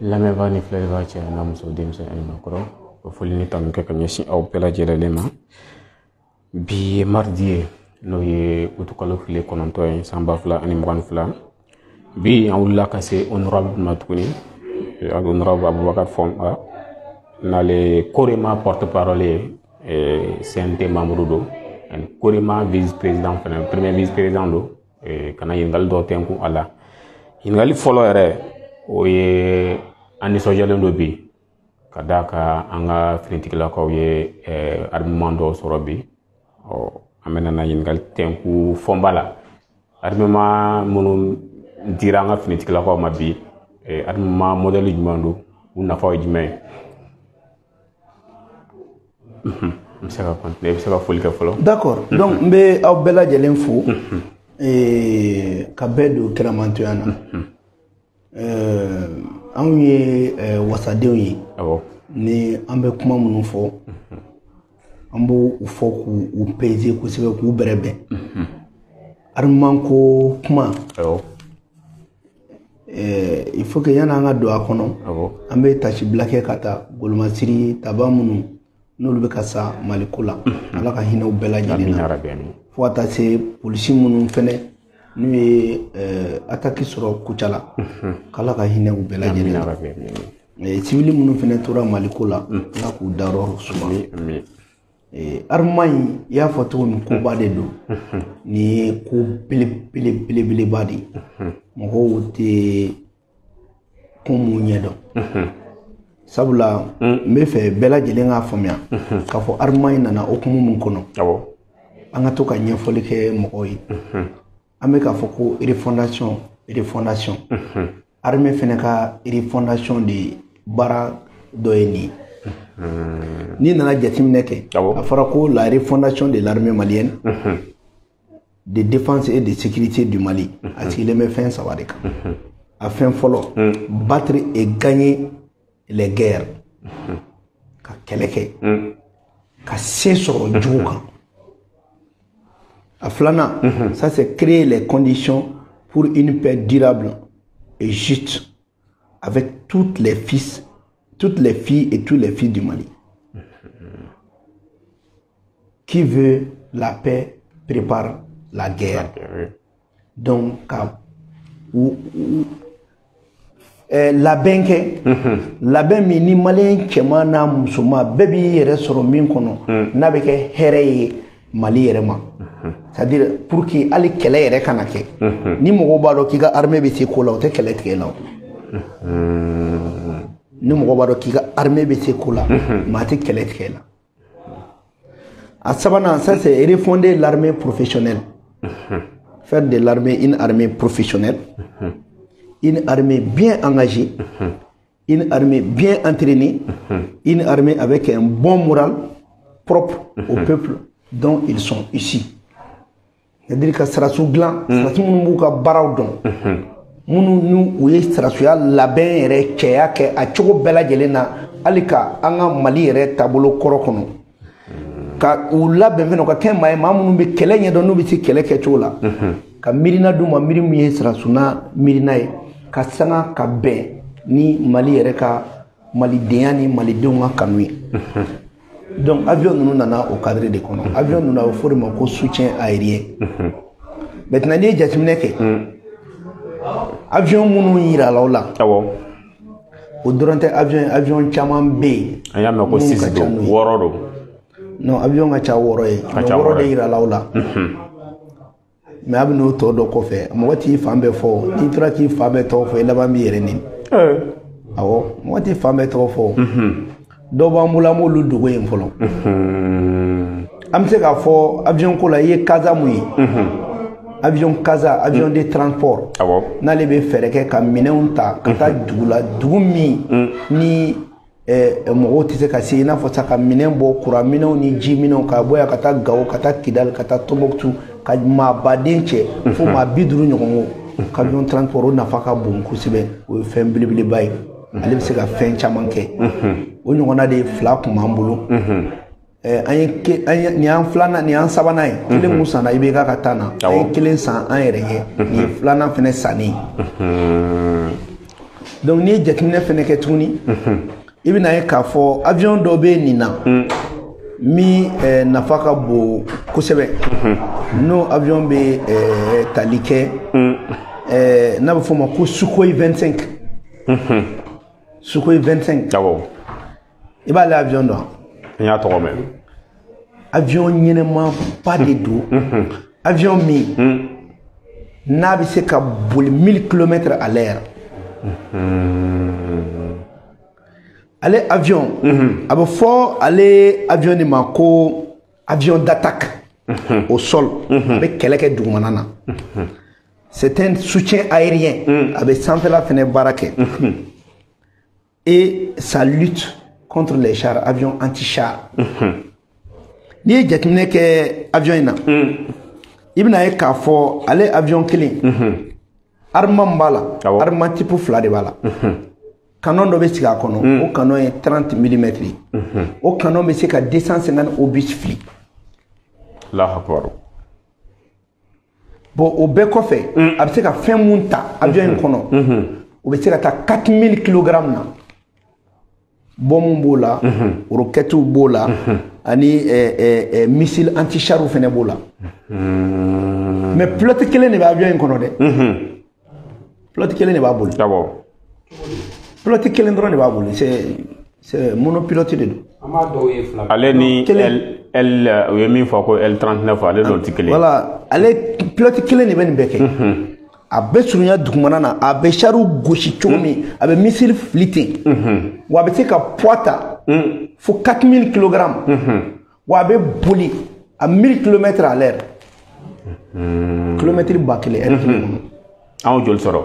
Lamɛnbaa ni filɛlibaa, cɛ n'a muso, denmisɛn ani maakɔrɔ, o foli ni tanu kɛ ka ɲɛsin aw bɛɛ lajɛlen ma. Bi ye mardi ye, n'o ye utukalo tile 9 ye, san 2022. Bi an wulila ka se honorable ma tuguni, honorable Aboubacar Fomba, n'ale Korema porte parole ye, CNT membre don ani Korema vice président fana, premier vice président don. Ka na ɲininkali dɔw tɛnkun a la. Ɲininkali fɔlɔ yɛrɛ, o ye an nisɔndiyalen don bi ka d'a kan an ka finitigilakaw ye armement dɔw sɔrɔ bi. Ɔ, an bɛna na ɲininkali tɛnku Fɔnba la, armement minnu dira an ka finitigilakaw ma bi, armement modèle jumɛn don, u nafa ye jumɛn ye? N bɛ se ka continuer, i bɛ se ka foli kɛ fɔlɔ. D'accord. Donc n bɛ aw bɛɛ lajɛlen fo ka bɛɛ don kiramantoya na. Anw ye wasadenw ye. Ni an bɛ kuma minnu fɔ, an b'o fɔ k'u peser kosɛbɛ, k'u bɛrɛbɛn. Armement ko kuma, il faut que yan'an ka don a kɔnɔ, an bɛ tasibila kɛ ka taa golomasiri taba minnu n'olu bɛ ka sa Maliko la, Ala ka hinɛ u bɛɛ lajɛlen na, fo ka taa se polisi minnu fɛnɛ n'u ye attaque sɔrɔ Kucala, k'Ala ka hinɛ u bɛɛ lajɛlen na. Civil minnu fɛnɛ tora Maliko la, Ala k'u dayɔrɔ suma. Armement in, i y'a fɔ cogo min, koba de don. Nin ye ko belebele belebeleba de ye. Mɔgɔw tɛ ko mun ɲɛdɔn, sabula n bɛ fɛ bɛɛ lajɛlen k'a faamuya k'a fɔ armement in nana hokumu min kɔnɔ. An ka to ka ɲɛfɔli kɛ mɔgɔw ye. An bɛ k'a fɔ ko refondation, refondation, armée fɛnɛ ka refondation de baara dɔ ye nin ye. N'i nana jateminɛ kɛ, a fɔra ko la refondation de l'armée malienne de défense et de sécurité du Mali, a sigilen bɛ fɛn saba de kan. A fɛn fɔlɔ, battre et gagner les guerres, ka kɛlɛ kɛ ka se sɔrɔ jugu kan. A filanan, ça c'est créer les conditions pour une paix durable et juste avec toutes les fils, toutes les filles et tous les fils du Mali. Qui veut la paix prépare la guerre. Donc ka labɛn kɛ, labɛn min ni maliyɛn cɛman n'a musoman bɛɛ b'i yɛrɛ sɔrɔ min kɔnɔ, n'a bɛ kɛ hɛrɛ ye Mali yɛrɛ ma, c'est à dire pour que hali kɛlɛ yɛrɛ kana kɛ. Ni mɔgɔw b'a dɔn k'i ka armée bɛ se ko la, o tɛ kɛlɛ tigɛ la. O ni mɔgɔ b'a dɔn k'i ka armée bɛ se ko la, maa tɛ kɛlɛ tigɛ la. A sabanan, ça c'est refonder l'armée professionnelle, faire de l'armée une armée professionnelle, une armée bien engagée, une armée bien entraînée, une armée avec un bon moral propre au peuple dont ils sont issus. C'est-à-dire ka sɔrɔdasiw dilan, sɔrɔdasi minnu b'u ka baaraw dɔn, minnu n'u u ye sɔrɔdasiya labɛn yɛrɛ cɛya kɛ a cogo bɛɛ lajɛlen na, hali ka an ka Mali yɛrɛ taabolo kɔrɔ kɔnɔ, ka u labɛn fɛnɛ u ka kɛ maa ye, maa minnu bɛ kɛlɛ ɲɛdɔn, n'u bɛ se kɛlɛ kɛcogo la, ka miirina d'u ma, miiri min ye sɔrɔdasiya miirina ye, ka sanga ka bɛn ni Mali yɛrɛ ka malidenya ni malidenw ka kanu ye. Donc avion ninnu nana o cadre de kɔnɔ. Avion ninnu, a bɛ fɔ o de ma ko soutien aérien. Maintenant, n'i ye jateminɛ kɛ, avion minnu yirala o la, o dɔrɔn tɛ avion ye, avion caman bɛ yen. An y'a mɛn ko minnu ka six ca don, n'o ye. 6 don. Non, avion ka ca 6 ye. Ka ca 6 6 de ye. yirala o la, mais a bɛ n'o tɔ dɔ kɔfɛ. Mɔgɔ t'i fan bɛɛ fɔ. N'i tora k'i fan bɛɛ tɔgɔ fɔ, i laban b'i yɛrɛ neni. Awɔ, mɔgɔ t'i fan bɛɛ tɔgɔ fɔ. Dɔw b'an bolo, an b'olu dogo yen fɔlɔ. An bɛ se k'a fɔ avion ko la, i ye Casa mun ye, avion Casa, avion de transport, n'ale bɛ fɛɛrɛ kɛ ka minɛnw ta ka taa dugu la, dugu min ni mɔgɔw tɛ se ka se, i n'a fɔ sa ka minɛn bɔ, kuran minɛnw ni ji minɛnw, ka bɔ yan ka taa Gawo, ka taa Kidali, ka taa Tɔnbɔkutu, ka maa baden cɛ fo maa 50 ɲɔgɔn ko. Camion transport, o nafa ka bon kosɛbɛ, o ye fɛn belebeleba ye, ale bɛ se ka fɛn caman kɛ. O ɲɔgɔnna de fila tun b'an bolo. An ye nin y'an filanan, nin y'an sabanan ye. Kelen mun sanna IBK ka taa na, an ye kelen san an yɛrɛ ye, nin ye filanan fɛnɛ sanni. Donc n'i ye jateminɛ fɛnɛ kɛ tuguni, i bɛna ye k'a fɔ avion dɔ bɛ nin na min nafa ka bon kosɛbɛ. N'o avion bɛ tali kɛ, n'a bɛ f'o ma ko Sukhoi 25. Sukhoi 25. Awɔ. I b'ale avion dɔn? N y'a tɔgɔ mɛn. Avion ɲɛnɛmaba de don. Avion min n'a bɛ se ka boli 1000 km à l'heure. Ale avion, a bɛ fɔ ale avion de ma ko avion d'attaque au sol. A bɛ kɛlɛ kɛ dugumana na. C'est un soutien aérien. A bɛ sanfɛla fɛnɛ baara kɛ. Et ça lutte contre les chars, avion anti-char. N'i ye jateminɛ kɛ avion in na, i bɛna ye k'a fɔ ale avion kelen, armement min b'a la, armement type 2 de b'a la. Canon dɔ bɛ sigi a kɔnɔ, o canon ye 30 mm ye. O canon bɛ se ka 250 obus fili. Allahu akbar. Bon, o bɛɛ kɔfɛ, a bɛ se ka fɛn mun ta avion in kɔnɔ, o bɛ se ka taa 4000 kg na. Bombe b'o la, roquettes b'o la, ani missile anti-char fɛnɛ b'o la. Mais pilote kelen de bɛ avion in kɔnɔ dɛ. Pilote kelen de b'a bolo. Awɔ. Pilote kelen dɔrɔn de b'a bolo. C'est monopilote de don. An b'a dɔw ye fila. Ale ni L u ye min fɔ ko L39, ale n'o tɛ kelen. Voilà, ale pilote kelen de bɛ nin bɛɛ kɛ. A bɛ surunya dugumana na, a bɛ chariw gosi cogo min, a bɛ missile fili ten. Wa a bɛ se ka poids ta fo 4000 kg. Wa a bɛ boli à 1000 km à l'heure. Kilomètre 1000 heure kelen kɔnɔ. An y'o joli sɔrɔ?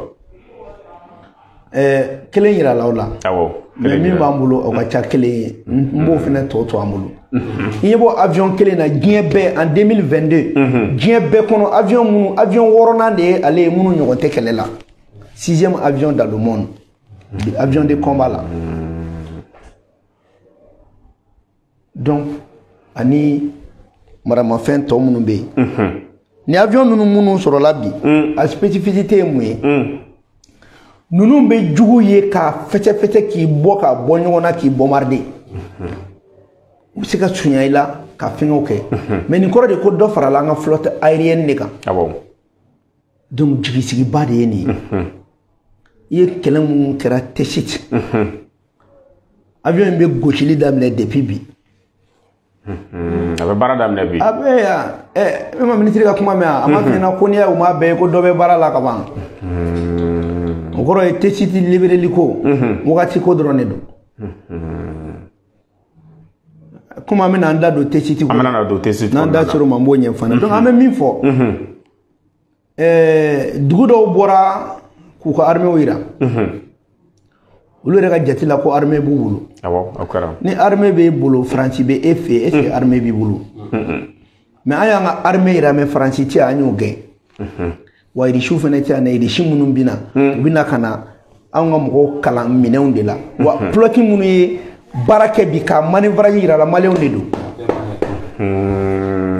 Kelen yirala o la. Awɔ. Mais min b'an bolo o ka ca kelen ye, n b'o fɛnɛ tɔ to an bolo. I ɲɛ bɔ avion kelen na diɲɛ bɛɛ en 2022, diɲɛ bɛɛ kɔnɔ avion minnu, avion wɔɔrɔnan de ye ale ye minnu ɲɔgɔn tɛ kɛlɛ la. 6e avion dans le monde, avion de combat la. Donc ani maramafɛn tɔ minnu bɛ yen, ni avion ninnu sɔrɔla bi, a spécificité ye mun ye? Ninnu bɛ jugu ye k'a fɛsɛfɛsɛ k'i bɔ k'a bɔ ɲɔgɔn na k'i bombarder. U bɛ se ka sunya i la ka fɛngɛw kɛ. Mais nin kɔrɔ de ko dɔ farala an ka flotte aérienne de kan. Awɔ. Donc jigisigiba de ye nin ye. I ye kɛlɛ mun kɛra Tessit. Avion in bɛ gosili daminɛ depuis bi. A bɛ baara daminɛ bi. A bɛ yan. E ma minisiri ka kuma mɛn wa? A ma f'i ɲɛna ko n'i y'a ye u m'a bɛɛ ye ko dɔ bɛ baara la ka ban. O kɔrɔ ye Tessit libéreli ko wagati ko dɔrɔn de don. Komi an bɛna an da don Tessit ko. An bɛna don Tessit. N'an da ser'o ma n b'o ɲɛfɔ. Donc an bɛ min fɔ, dugu dɔw bɔra k'u ka armée yira. Olu yɛrɛ ka jate la ko armée b'u bolo. Awɔ, o kɛra. Ni armée b'e bolo, Faransi bɛ e fɛ yen, est ce que armée b'i bolo? Mais an y'an ka armée yira, mais Faransi tɛ yan, an y'o gɛn. Wa irisiw fɛnɛ tɛ yan dɛ, irisi minnu bɛ na, u bɛ na ka na anw ka mɔgɔw kalan minɛnw de la. Wa pilote minnu ye baara kɛ bi ka manœuvre yira la, maliyɛnw de don.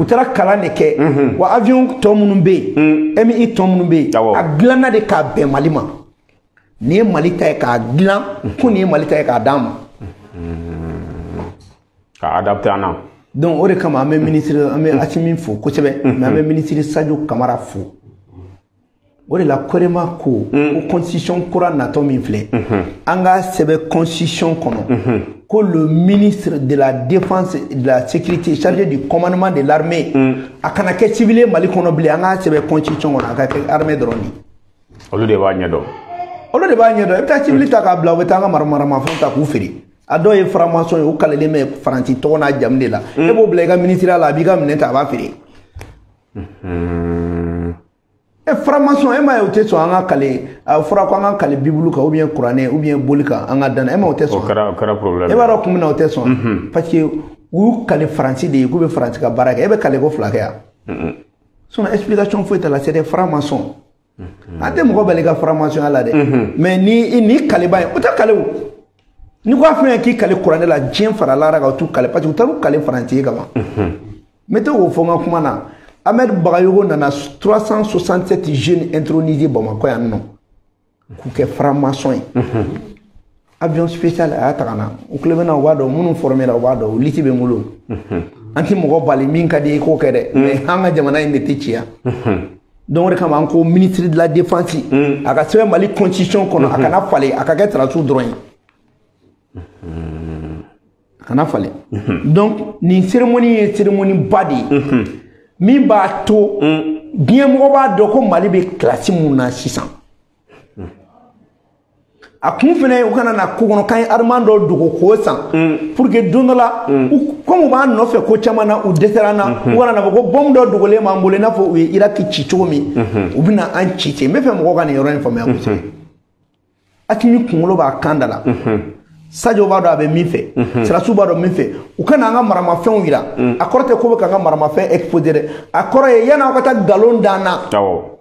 U taara kalan de kɛ. Wa avion tɔ minnu bɛ yen, MI tɔ minnu bɛ yen, a dilanna de k'a bɛn Mali ma. Nin ye Mali ta ye k'a dilan, ko nin ye Mali ta ye k'a d'an ma. K'a adapté an na. Donc o de kama an bɛ ministre, an bɛ Assimi fo kosɛbɛ, mais an bɛ ministre Sadio Kamara fo. O de la Korema ko constitution kura natɔ min filɛ, an k'a sɛbɛn constitution kɔnɔ ko le ministre de la défense et de la sécurité chargé du commandement de l'armée, a kana kɛ civil ye Mali kɔnɔ bilen, an k'a sɛbɛn constitution kɔnɔ, a ka kɛ armée dɔrɔn de. Olu de b'a ɲɛdɔn. Olu de b'a ɲɛdɔn. I bɛ taa civil ta k'a bila, u bɛ taa an ka maramafɛnw ta k'u feere. A dɔw ye franc-maçon ye, u kalelen bɛ Faransi tɔgɔ n'a jamu de la. E b'o bila i ka ministère la, a b'i ka minɛn ta, a b'a feere. E franc-maçon, e m'a ye u tɛ sɔn an ka kale, a fɔra ko an ka kale Bible kan ou bien kuranɛ ou bien boli kan an ka danna, e ma o tɛ sɔn. O kɛra problème. E b'a dɔn kun min na o tɛ sɔn? Parce que u y'u kale Faransi de ye k'u bɛ Faransi ka baara kɛ, e bɛ kale ko fila kɛ yan. Sinon explication foyi t'a la, c'est des francs-maçons. An tɛ mɔgɔ bali ka franc-maçon la dɛ. Mais ni kaleba ye, o tɛ kale o. Ni ko a fɛn k'i kale kuranɛ la, diɲɛ fara lara kan, u t'u kale parce que u taar'u kale Faransi ye kaban. N bɛ to k'o fɔ n ka kuma na. Ahmed Bagayogo nana 367 jeunes intronisés Bamakɔ yan nɔ k'u kɛ franc-maçon ye. Avion spécial a y'a ta ka na. U tulo bɛ na, u b'a dɔn minnu formé la, u b'a dɔn, o liste bɛ n bolo. An ti mɔgɔ bali min ka di i k'o kɛ dɛ, mais an ka jamana in de tɛ ci yan. Donc o de kama an ko ministre de la défense, a ka sɛbɛn Mali constitution kɔnɔ, a kana falen, a ka kɛ sɔrɔdasiw dɔrɔn ye, a kana falen. Donc nin cérémonie ye cérémonie ba de ye min b'a to diɲɛ mɔgɔ b'a dɔn ko Mali bɛ classe mun na sisan. A kun fɛnɛ, u kana na ko kɔnɔ k'an ye armement dɔw dogo k'o san pour que don dɔ la, comme u b'an nɔfɛ ko caman na, u dɛsɛra an na, u kana na fɔ ko bombe dɔ dogolen b'an bolo, i n'a fɔ u ye Iraki ci cogo min, u bɛna an ci ten. N bɛ fɛ mɔgɔw ka nin yɔrɔ in faamuya kosɛbɛ. Asimi kunkolo b'a kan da la, Sadio b'a dɔn a bɛ min fɛ, sirasiw b'a dɔn min fɛ. U kana an ka maramafɛnw yira. A kɔrɔ tɛ ko bɛ k'an ka maramafɛn exposer dɛ, a kɔrɔ ye yan'aw ka taa nkalon d'an na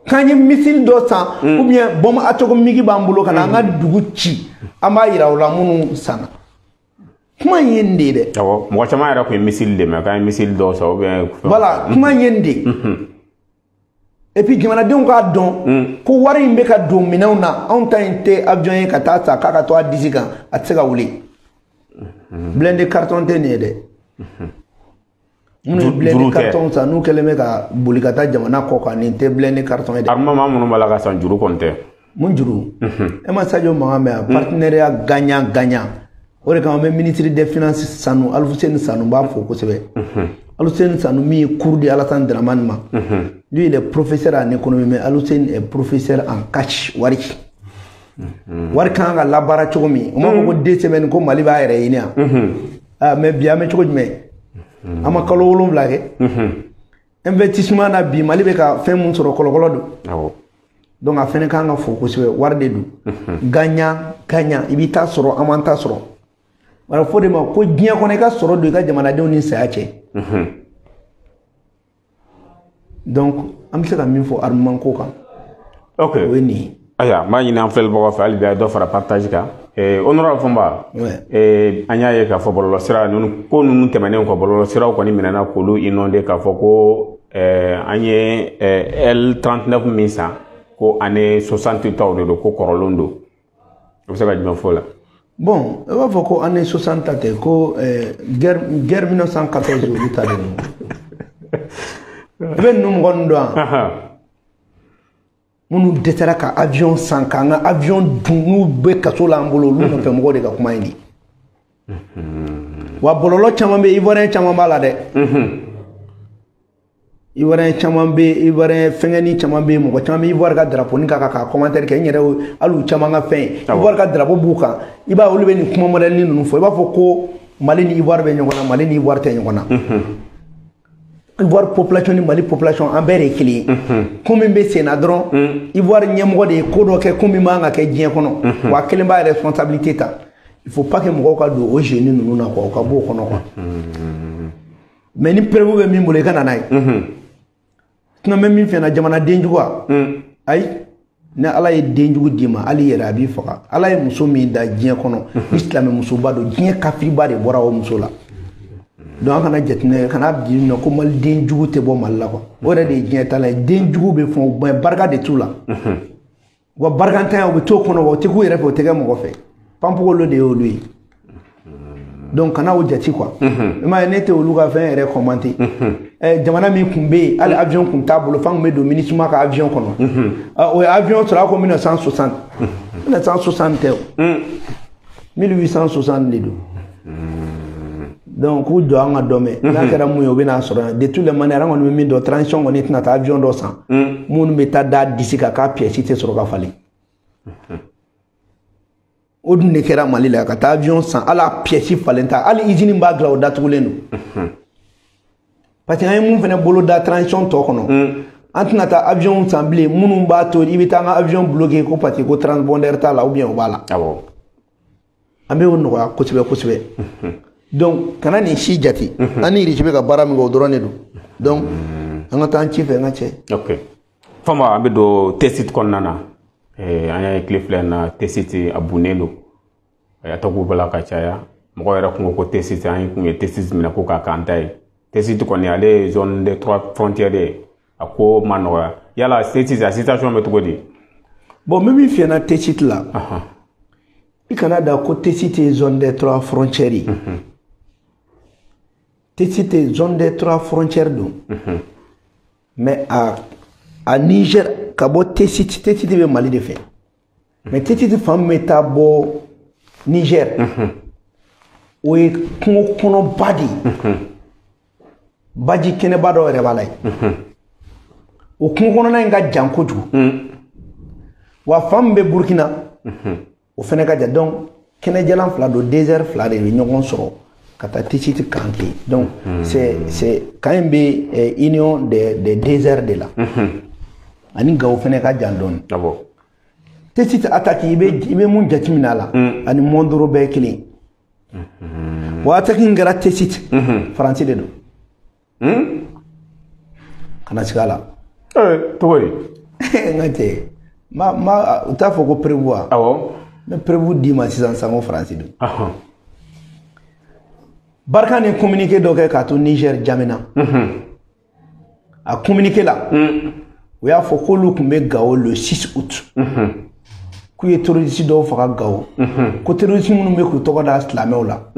k'an ye missile dɔ san ou bien bombe atomique b'an bolo ka na an ka dugu ci, an b'a yira u la minnu sanna. Kuma in ye nin de ye dɛ. Awɔ, mɔgɔ caman yɛrɛ tun ye missile de mɛn, k'an ye missile dɔw san ou bien. Voilà, kuma in ye nin de ye. Et puis jamanadenw k'a dɔn ko wari in bɛ ka don minɛnw na. Anw ta in tɛ avion ye ka taa san k'a ka to a disi kan, a tɛ se ka wuli. Blindé carton tɛ nin ye dɛ. Minnu ye blindé carton san, n'u kɛlen bɛ ka boli ka taa jamana kɔ kan, nin tɛ blindé carton ye dɛ. Armement minnu b'a la ka san, juru kɔni tɛ. Mun juru? E ma Sadio mankan mɛn yan, partenariat gagnant gagnant. O de kama an bɛ ministre des finances Sanu, Alfousseni Sanu, b'a fo kosɛbɛ. Alfousseni Sanu min ye cours di Alassane Dramane ma. Lui, il est professeur en économie, mais Alfousseni est professeur en cash, wari. Wari kan ka labaara cogo min. U m'a fɔ ko 2 semaines ko Mali b'a yɛrɛ ɲini yan. Ah, mais bi an bɛ cogo jumɛn? An ma kalo 7 kɛ. Investissement na bi, Mali bɛ ka fɛn mun sɔrɔ, kɔlɔkɔlɔ don. Donc a fɛnɛ kan ka fo kosɛbɛ, wari de don. Gagnant gagnant, i b'i ta sɔrɔ, an m'an ta sɔrɔ. Wala fo de ma ko diɲɛ kɔnɔ i ka sɔrɔ don i ka jamanadenw ni saya cɛ. Donc an bɛ se ka min fɔ armement ko kan, o ye nin ye. Ayiwa, n b'a ɲini an filɛlibagaw fɛ hali bi, a ye dɔ fara partage kan. Honorable Fɔnba, an y'a ye k'a fɔ bɔlɔlɔsira ninnu ko ninnu tɛmɛnen kɔ, bɔlɔlɔsiraw kɔni minɛna k'olu inondé k'a fɔ ko an ye L39 min san, ko année 60 taw de don, ko kɔrɔlen don. O bɛ se ka jumɛn fɔ o la? Bon, i b'a fɔ ko année 60 ta tɛ, ko guerre 1914 olu ta de don. I bɛ ninnu mɔgɔ ninnu dɔn wa? Minnu dɛsɛra ka avion san k'an ka avion dun, n'u bɛ kaso la an bolo, olu nɔfɛ mɔgɔw de ka kuma in di. Wa bɔlɔlɔ caman bɛ yen, Ivoirien caman b'a la dɛ. Ivoirien caman bɛ yen, Ivoirien fɛngɛnin caman bɛ yen, mɔgɔ caman bɛ Ivoire ka drapeau ni kan k'a commentaire kɛ. N yɛrɛ hali u caman ka fɛn ye Ivoire ka drapeau b'u kan, i b'a ye olu bɛ nin kuma modèle ninnu fɔ, i b'a fɔ ko Mali ni Ivoire bɛ ɲɔgɔn na, Mali ni Ivoire tɛ ɲɔgɔn na. Ivoire population ni Mali population, an bɛɛ de ye kelen ye. Ko min bɛ sen na dɔrɔn, Ivoire ɲɛmɔgɔ de ye ko dɔ kɛ, ko min man ka kɛ diɲɛ kɔnɔ, wa kelen b'a responsabilité ta. Il faut pas que mɔgɔw ka don o jeunes ninnu na quoi, u ka bɔ o kɔnɔ quoi. Mais ni preuve bɛ min bolo, i ka na n'a ye. Sinon n bɛ min f'i ɲɛna, jamana denjugu ayi, ni Ala ye denjugu d'i ma, hali i yɛrɛ a b'i faga. Ala ye muso min da diɲɛ kɔnɔ, ni silamɛmusoba don, diɲɛ kafiriba de bɔra o muso la. Donc an kana jateminɛ, kana bi nɔ ko Mali den jugu tɛ bɔ Mali la quoi. O yɛrɛ de ye diɲɛ ta la ye. Den jugu bɛ fɔn, mais barika de t'u la. Wa barikantanya, u bɛ t'o kɔnɔ, wa u tɛ k'u yɛrɛ fɛ, u tɛ kɛ mɔgɔ fɛ. Panpogolo de y'olu ye. Donc kana o jate quoi. I m'a ye, ne tɛ olu ka fɛn yɛrɛ commenter. Jamana min tun bɛ yen, hali avion tun t'a bolo, f'an tun bɛ don MINUSMA ka avion kɔnɔ. O ye avion sɔrɔ a ko 1960. 1960 tɛ o. 1860 de don. Donc k'u jɔ an ka dɔ mɛn. N'a kɛra mun ye, o bɛ n'a sɔrɔ yan. De toutes les manières, an kɔni bɛ min dɔn, transition kɔni tɛna taa avion dɔ san minnu bɛ taa da disi kan k'a pièce tɛ sɔrɔ ka falen. O dun de kɛra Mali la, ka taa avion san, hali a pièce falen ta, hali usine b'a dilan, o datugulen don. Parce que an ye mun fana bolo da transition tɔ kɔnɔ, an tɛna taa avion san bilen minnu b'a to i bɛ taa an ka avion bloqué ko parce que ko transpondeur t'a la ou bien o b'a la. An bɛ o nɔgɔya kosɛbɛ kosɛbɛ. Donc kana nin si jate. An ni Irisi bɛ ka baara min kɛ, o dɔrɔn de don. Donc an ka taa an ci fɛ, n ka cɛ. Ok, Fɔnba, an bɛ don Tessit kɔnɔna na. An y'a ye tile 2 in na, Tessit a bunnen don. Attaque bala ka caya mɔgɔ yɛrɛ kun ko Tessit an kun ye Tessit minɛ ko k'a k'an ta ye. Tessit kɔni ale ye zone de trois frontières ye, a ko ma nɔgɔya. Yala Tessit a situation bɛ cogo di? Bon, n bɛ min f'i ɲɛna Tessit la, i kana da ko Tessit ye zone des trois frontières ye. Tessit ye zone des trois frontières don, mais a Niger ka bɔ Tessit, Tessit bɛ Mali de fɛ, mais Tessit fan min bɛ taa bɔ Niger, o ye kungo kɔnɔba de ye, baji kɛnɛba dɔ yɛrɛ b'a la yen. O kungo kɔnɔna in ka jan kojugu, wa fan min bɛ Burukina o fɛnɛ ka jan. Donc kɛnɛjalan fila don, désert fila de bɛ ɲɔgɔn sɔrɔ ka taa Tessit kan kɛ. Donc c'est camp in bɛ union des déserts de la, ani Gawo fɛnɛ ka jan dɔɔni. Tessit attaque, i bɛ mun jateminɛ a la, ani Mondoro bɛɛ ye kelen. Wa attaque in kɛra Tessit, Faransi de don. Kana sigi a la. Cogo di? N ka cɛ, ma u t'a fɔ ko preuve wa? Awɔ. N bɛ preuve d'i ma sisan sisan ko Faransi don. Barkhane ye communiqué dɔ kɛ k'a to Niger Jamena. A communiqué la, u y'a fɔ k'olu tun bɛ Gao le 6 août. K'u ye terroriste dɔw faga Gao. Ko terroriste minnu bɛ k'u tɔgɔ da silamɛw la.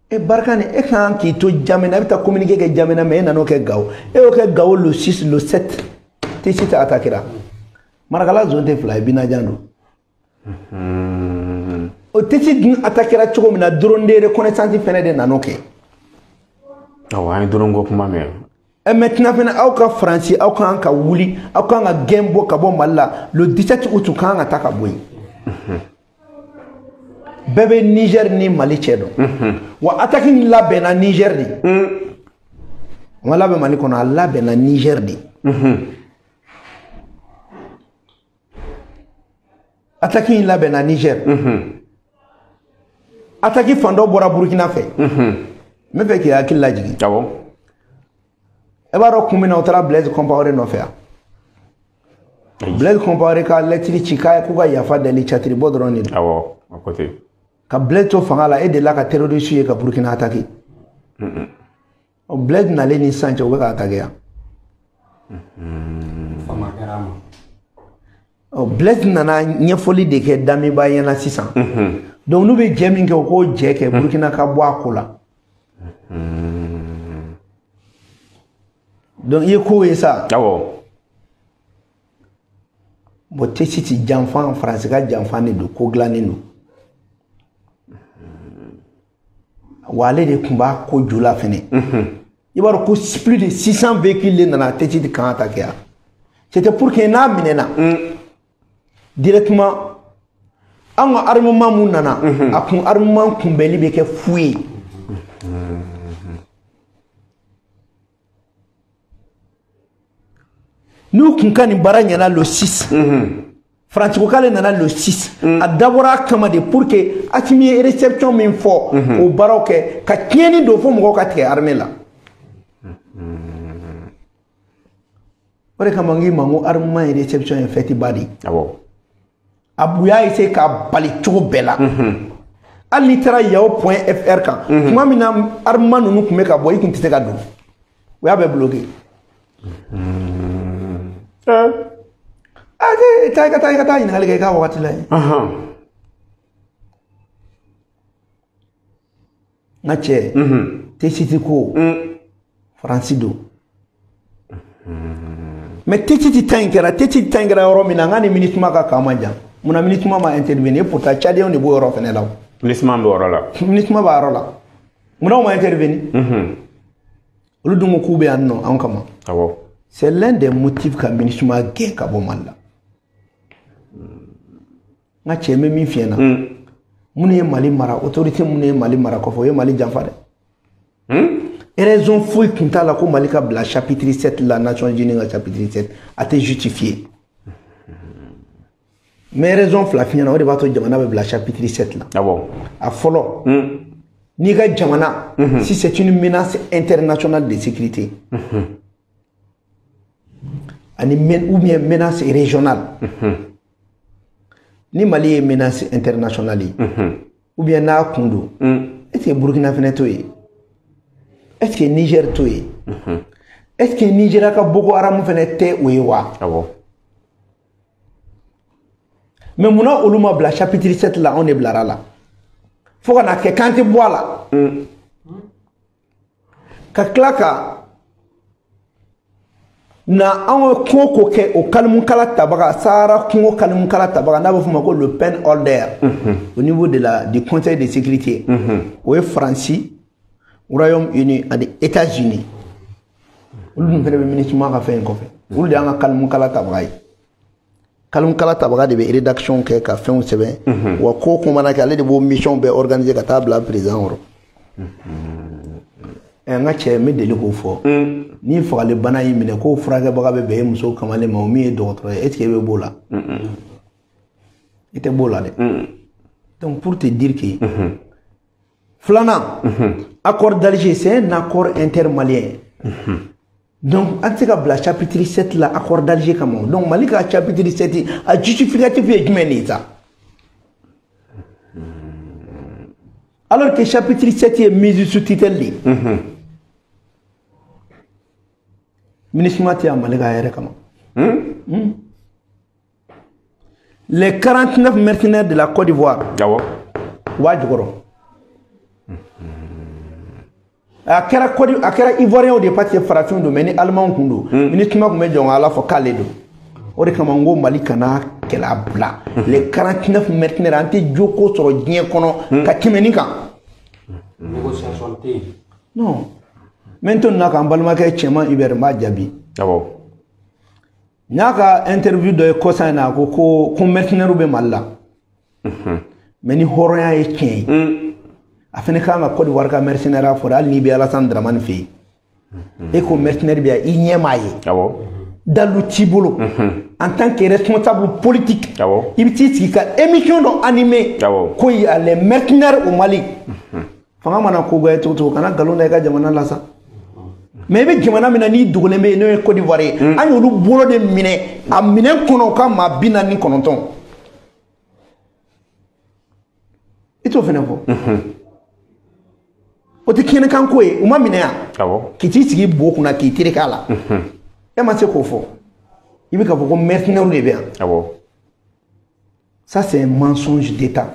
E Barkhane, e kan k'i to Jamena, e bɛ taa communiqué kɛ Jamena, mais e nan'o kɛ Gao. E y'o kɛ Gao le 6, le 7. Tessit attaquera. Marakala zone tɛ fila ye, Binajan don. O Tessit dun attaquera cogo min na, drone de reconnaissance fɛnɛ de nan'o kɛ. Awɔ, an ye drone ko kuma mɛn. Maintenant fɛnɛ, aw ka Faransi, aw kan ka wuli, aw kan ka gɛn bɔ ka bɔ Mali la le 17 août, kan ka taa ka bɔ yen. Bɛɛ bɛ Niger ni Mali cɛ dɔn. Wa attaque in labɛnna Niger de. A ma labɛn Mali kɔnɔ, a labɛnna Niger de. Attaque in labɛnna Niger. Attaque fan dɔ bɔra Burukina fɛ. N bɛ fɛ k'i hakili lajigin. Awɔ. E b'a dɔn kun min na u taara Blaise Compaoré nɔfɛ yan? Blaise Compaoré ka lettre ci k'u ka yafa deli, catiri bɔ dɔrɔn de don. Awɔ, a ko ten. Ka Blaise to fanga la, e delila ka terroriste ye ka Burukina attaquer. Ɔ, Blaise nalen ni sisan cɛ, u bɛ ka attaquer yan. Fama kɛra a ma. Ɔ, Blaise nana ɲɛfɔli de kɛ Damiba ɲɛna sisan. Donc n'u bɛ jɛ min kɛ, u k'o jɛ kɛ, Burukina ka bɔ a ko la. Donc i ye ko ye sa. Awɔ. Bon, Tessit janfan, Faransi ka janfan de don, ko dilannen don. Wa ale de tun b'a ko ju la fɛnɛ. I b'a dɔn ko plus de 600 véhicules de nana Tessit kan attaquer yan. C'était pour que n'a minɛna directement, an ka armement mun nana, a kun armement kunbɛnli bɛ kɛ fu ye. N'u kun ka nin baara ɲɛna le 6, Faransi ko k'ale nana le 6, a dabɔra a kama de pour que Assimi ye réception min fɔ, k'o baaraw kɛ, ka tiɲɛni don fo mɔgɔw ka tigɛ armée la. O de kama n k'i ma n ko armement ye réception ye fête ba de ye. Awɔ. A u y'a essayer k'a bali cogo bɛɛ la. Hali n'i taara yahoo.fr kan, tuma min na armement ninnu tun bɛ ka bɔ, i tun tɛ se ka don. U y'a bɛɛ bloqué. Taa i ka taa ɲininkali kɛ i ka wagati la yen. N ka cɛ, Tessit ko Faransi don. Mais Tessit ta in kɛra, Tessit ta in kɛra yɔrɔ min na, n ka ni MINUSMA ka camp man jan. Munna MINUSMA ma intervenir? Pourtant Tchadiens de b'o yɔrɔ fɛnɛ la. MINUSMA b'o yɔrɔ la. MINUSMA b'a yɔrɔ la. Munna u ma intervenir? Olu dun ko k'u bɛ yan nɔ anw kama. Awɔ. C'est l'un des motifs ka MINUSMA gɛn ka bɔ Mali la. N ka cɛ, n bɛ min f'i ɲɛna, minnu ye Mali mara, autorité minnu ye Mali mara kɔfɛ, o ye Mali janfa dɛ. Raison foyi tun t'a la ko Mali ka bila chapitre 7 la, Nations Unies ka chapitre 7, a tɛ justifié. Mais raison fila f'i ɲɛna, o de b'a to jamana bɛ bila chapitre 7 la. Awɔ. A fɔlɔ, n'i ka jamana, si c'est une menace internationale de sécurité, ani ou bien menace régionale. Ni Mali ye menace internationale ye, ou bien n'a kun don, est-ce que Burkina fɛnɛ t'o ye? Est-ce que Niger t'o ye? Est-ce que Nigeria ka Boko Haram fɛnɛ tɛ o ye wa? Awɔ. Mais munna olu ma bila chapitre 7 la, anw de bilara la fo ka na kɛ k'an tɛ bɔ a la, ka tila ka na anw ye ko ko kɛ o kalimukala tabaga, Sahara kungo kalimukala tabaga, n'a bɛ f'o ma ko le pen holder au niveau de la du Conseil de sécurité, o ye Faransi, Royaume-Uni ani États-Unis. Olu dun fɛnɛ bɛ MINUSMA ka fɛn in kɔfɛ. Olu de y'an ka kalimukala tabaga ye. Kalimukala tabaga de bɛ rédaction kɛ ka fɛnw sɛbɛn, wa ko ko mana kɛ, ale de b'o mission bɛɛ organiser ka taa bila président kɔrɔ. N ka cɛ, n bɛ deli k'o fɔ, ni fagali bana y'i minɛ k'o furakɛbaga bɛ bɛn e muso kamalen ma, o min ye dɔgɔtɔrɔ ye, est ce que e bɛ b'o la? I tɛ b'o la dɛ. Donc pour te dire que filanan, accord d'Alger, c'est un accord intermalien. Donc an tɛ se ka bila chapitre 7 la accord d'Alger kama. Donc Mali ka chapitre 7, a justificatif ye jumɛn de ye sa? Alors que chapitre 7 ye mise sous tutelle de ye. MINUSMA tɛ yan Mali ka yɛrɛ kama. Les 49 mercenaires de la Côte d'Ivoire, Awɔ. u b'a jukɔrɔ. A kɛra Côte, a kɛra Ivoirien de, parce que farafinw don, mais ni Allemand kun don, MINUSMA kun bɛ jɔn ka Ala fɔ k'ale don. O de kama n ko Mali kana kɛlɛ bila. Les 49 mercenaires, an tɛ jo ko sɔrɔ diɲɛ kɔnɔ ka tɛmɛ nin kan. Négociation tɛ yen. Non. N bɛ n to nin na k'an balimakɛ cɛman Hubert, n b'a jaabi. Awɔ. N y'a ka interview dɔ ye kɔsa in na, a ko ko mercenaires bɛ Mali la. Mais ni hɔrɔnya ye tiɲɛ ye, a fana kan ka Côte d'Ivoire ka mercenaire fɔ, hali n'i bɛ Alassane Dramane fɛ yen. E ko mercenaire bɛ yan, i ɲɛ m'a ye. Awɔ. Dalu t'i bolo. En tant que responsable politique, Awɔ. i bɛ t'i sigi ka émission dɔ animer. Awɔ. Ko il y a les mercenaires au Mali. Fanga mana ko goya cogo cogo, kana nkalon da i ka jamana la sa. Mais i bɛ jamana min na n'i dogolen bɛ yen, n'o ye Côte d'Ivoire ye, an y'olu bolo de minɛ a minɛn kɔnɔ, u ka maa 49. I t'o fɛnɛ fɔ. O tɛ kɛnɛkan ko ye, u ma minɛ yan. Awɔ. K'i t'i sigi bo kunna k'i tereke a la. E ma se k'o fɔ. I bɛ k'a fɔ ko mercenaires de bɛ yan. Awɔ. Ça, c'est un mensonge d'État.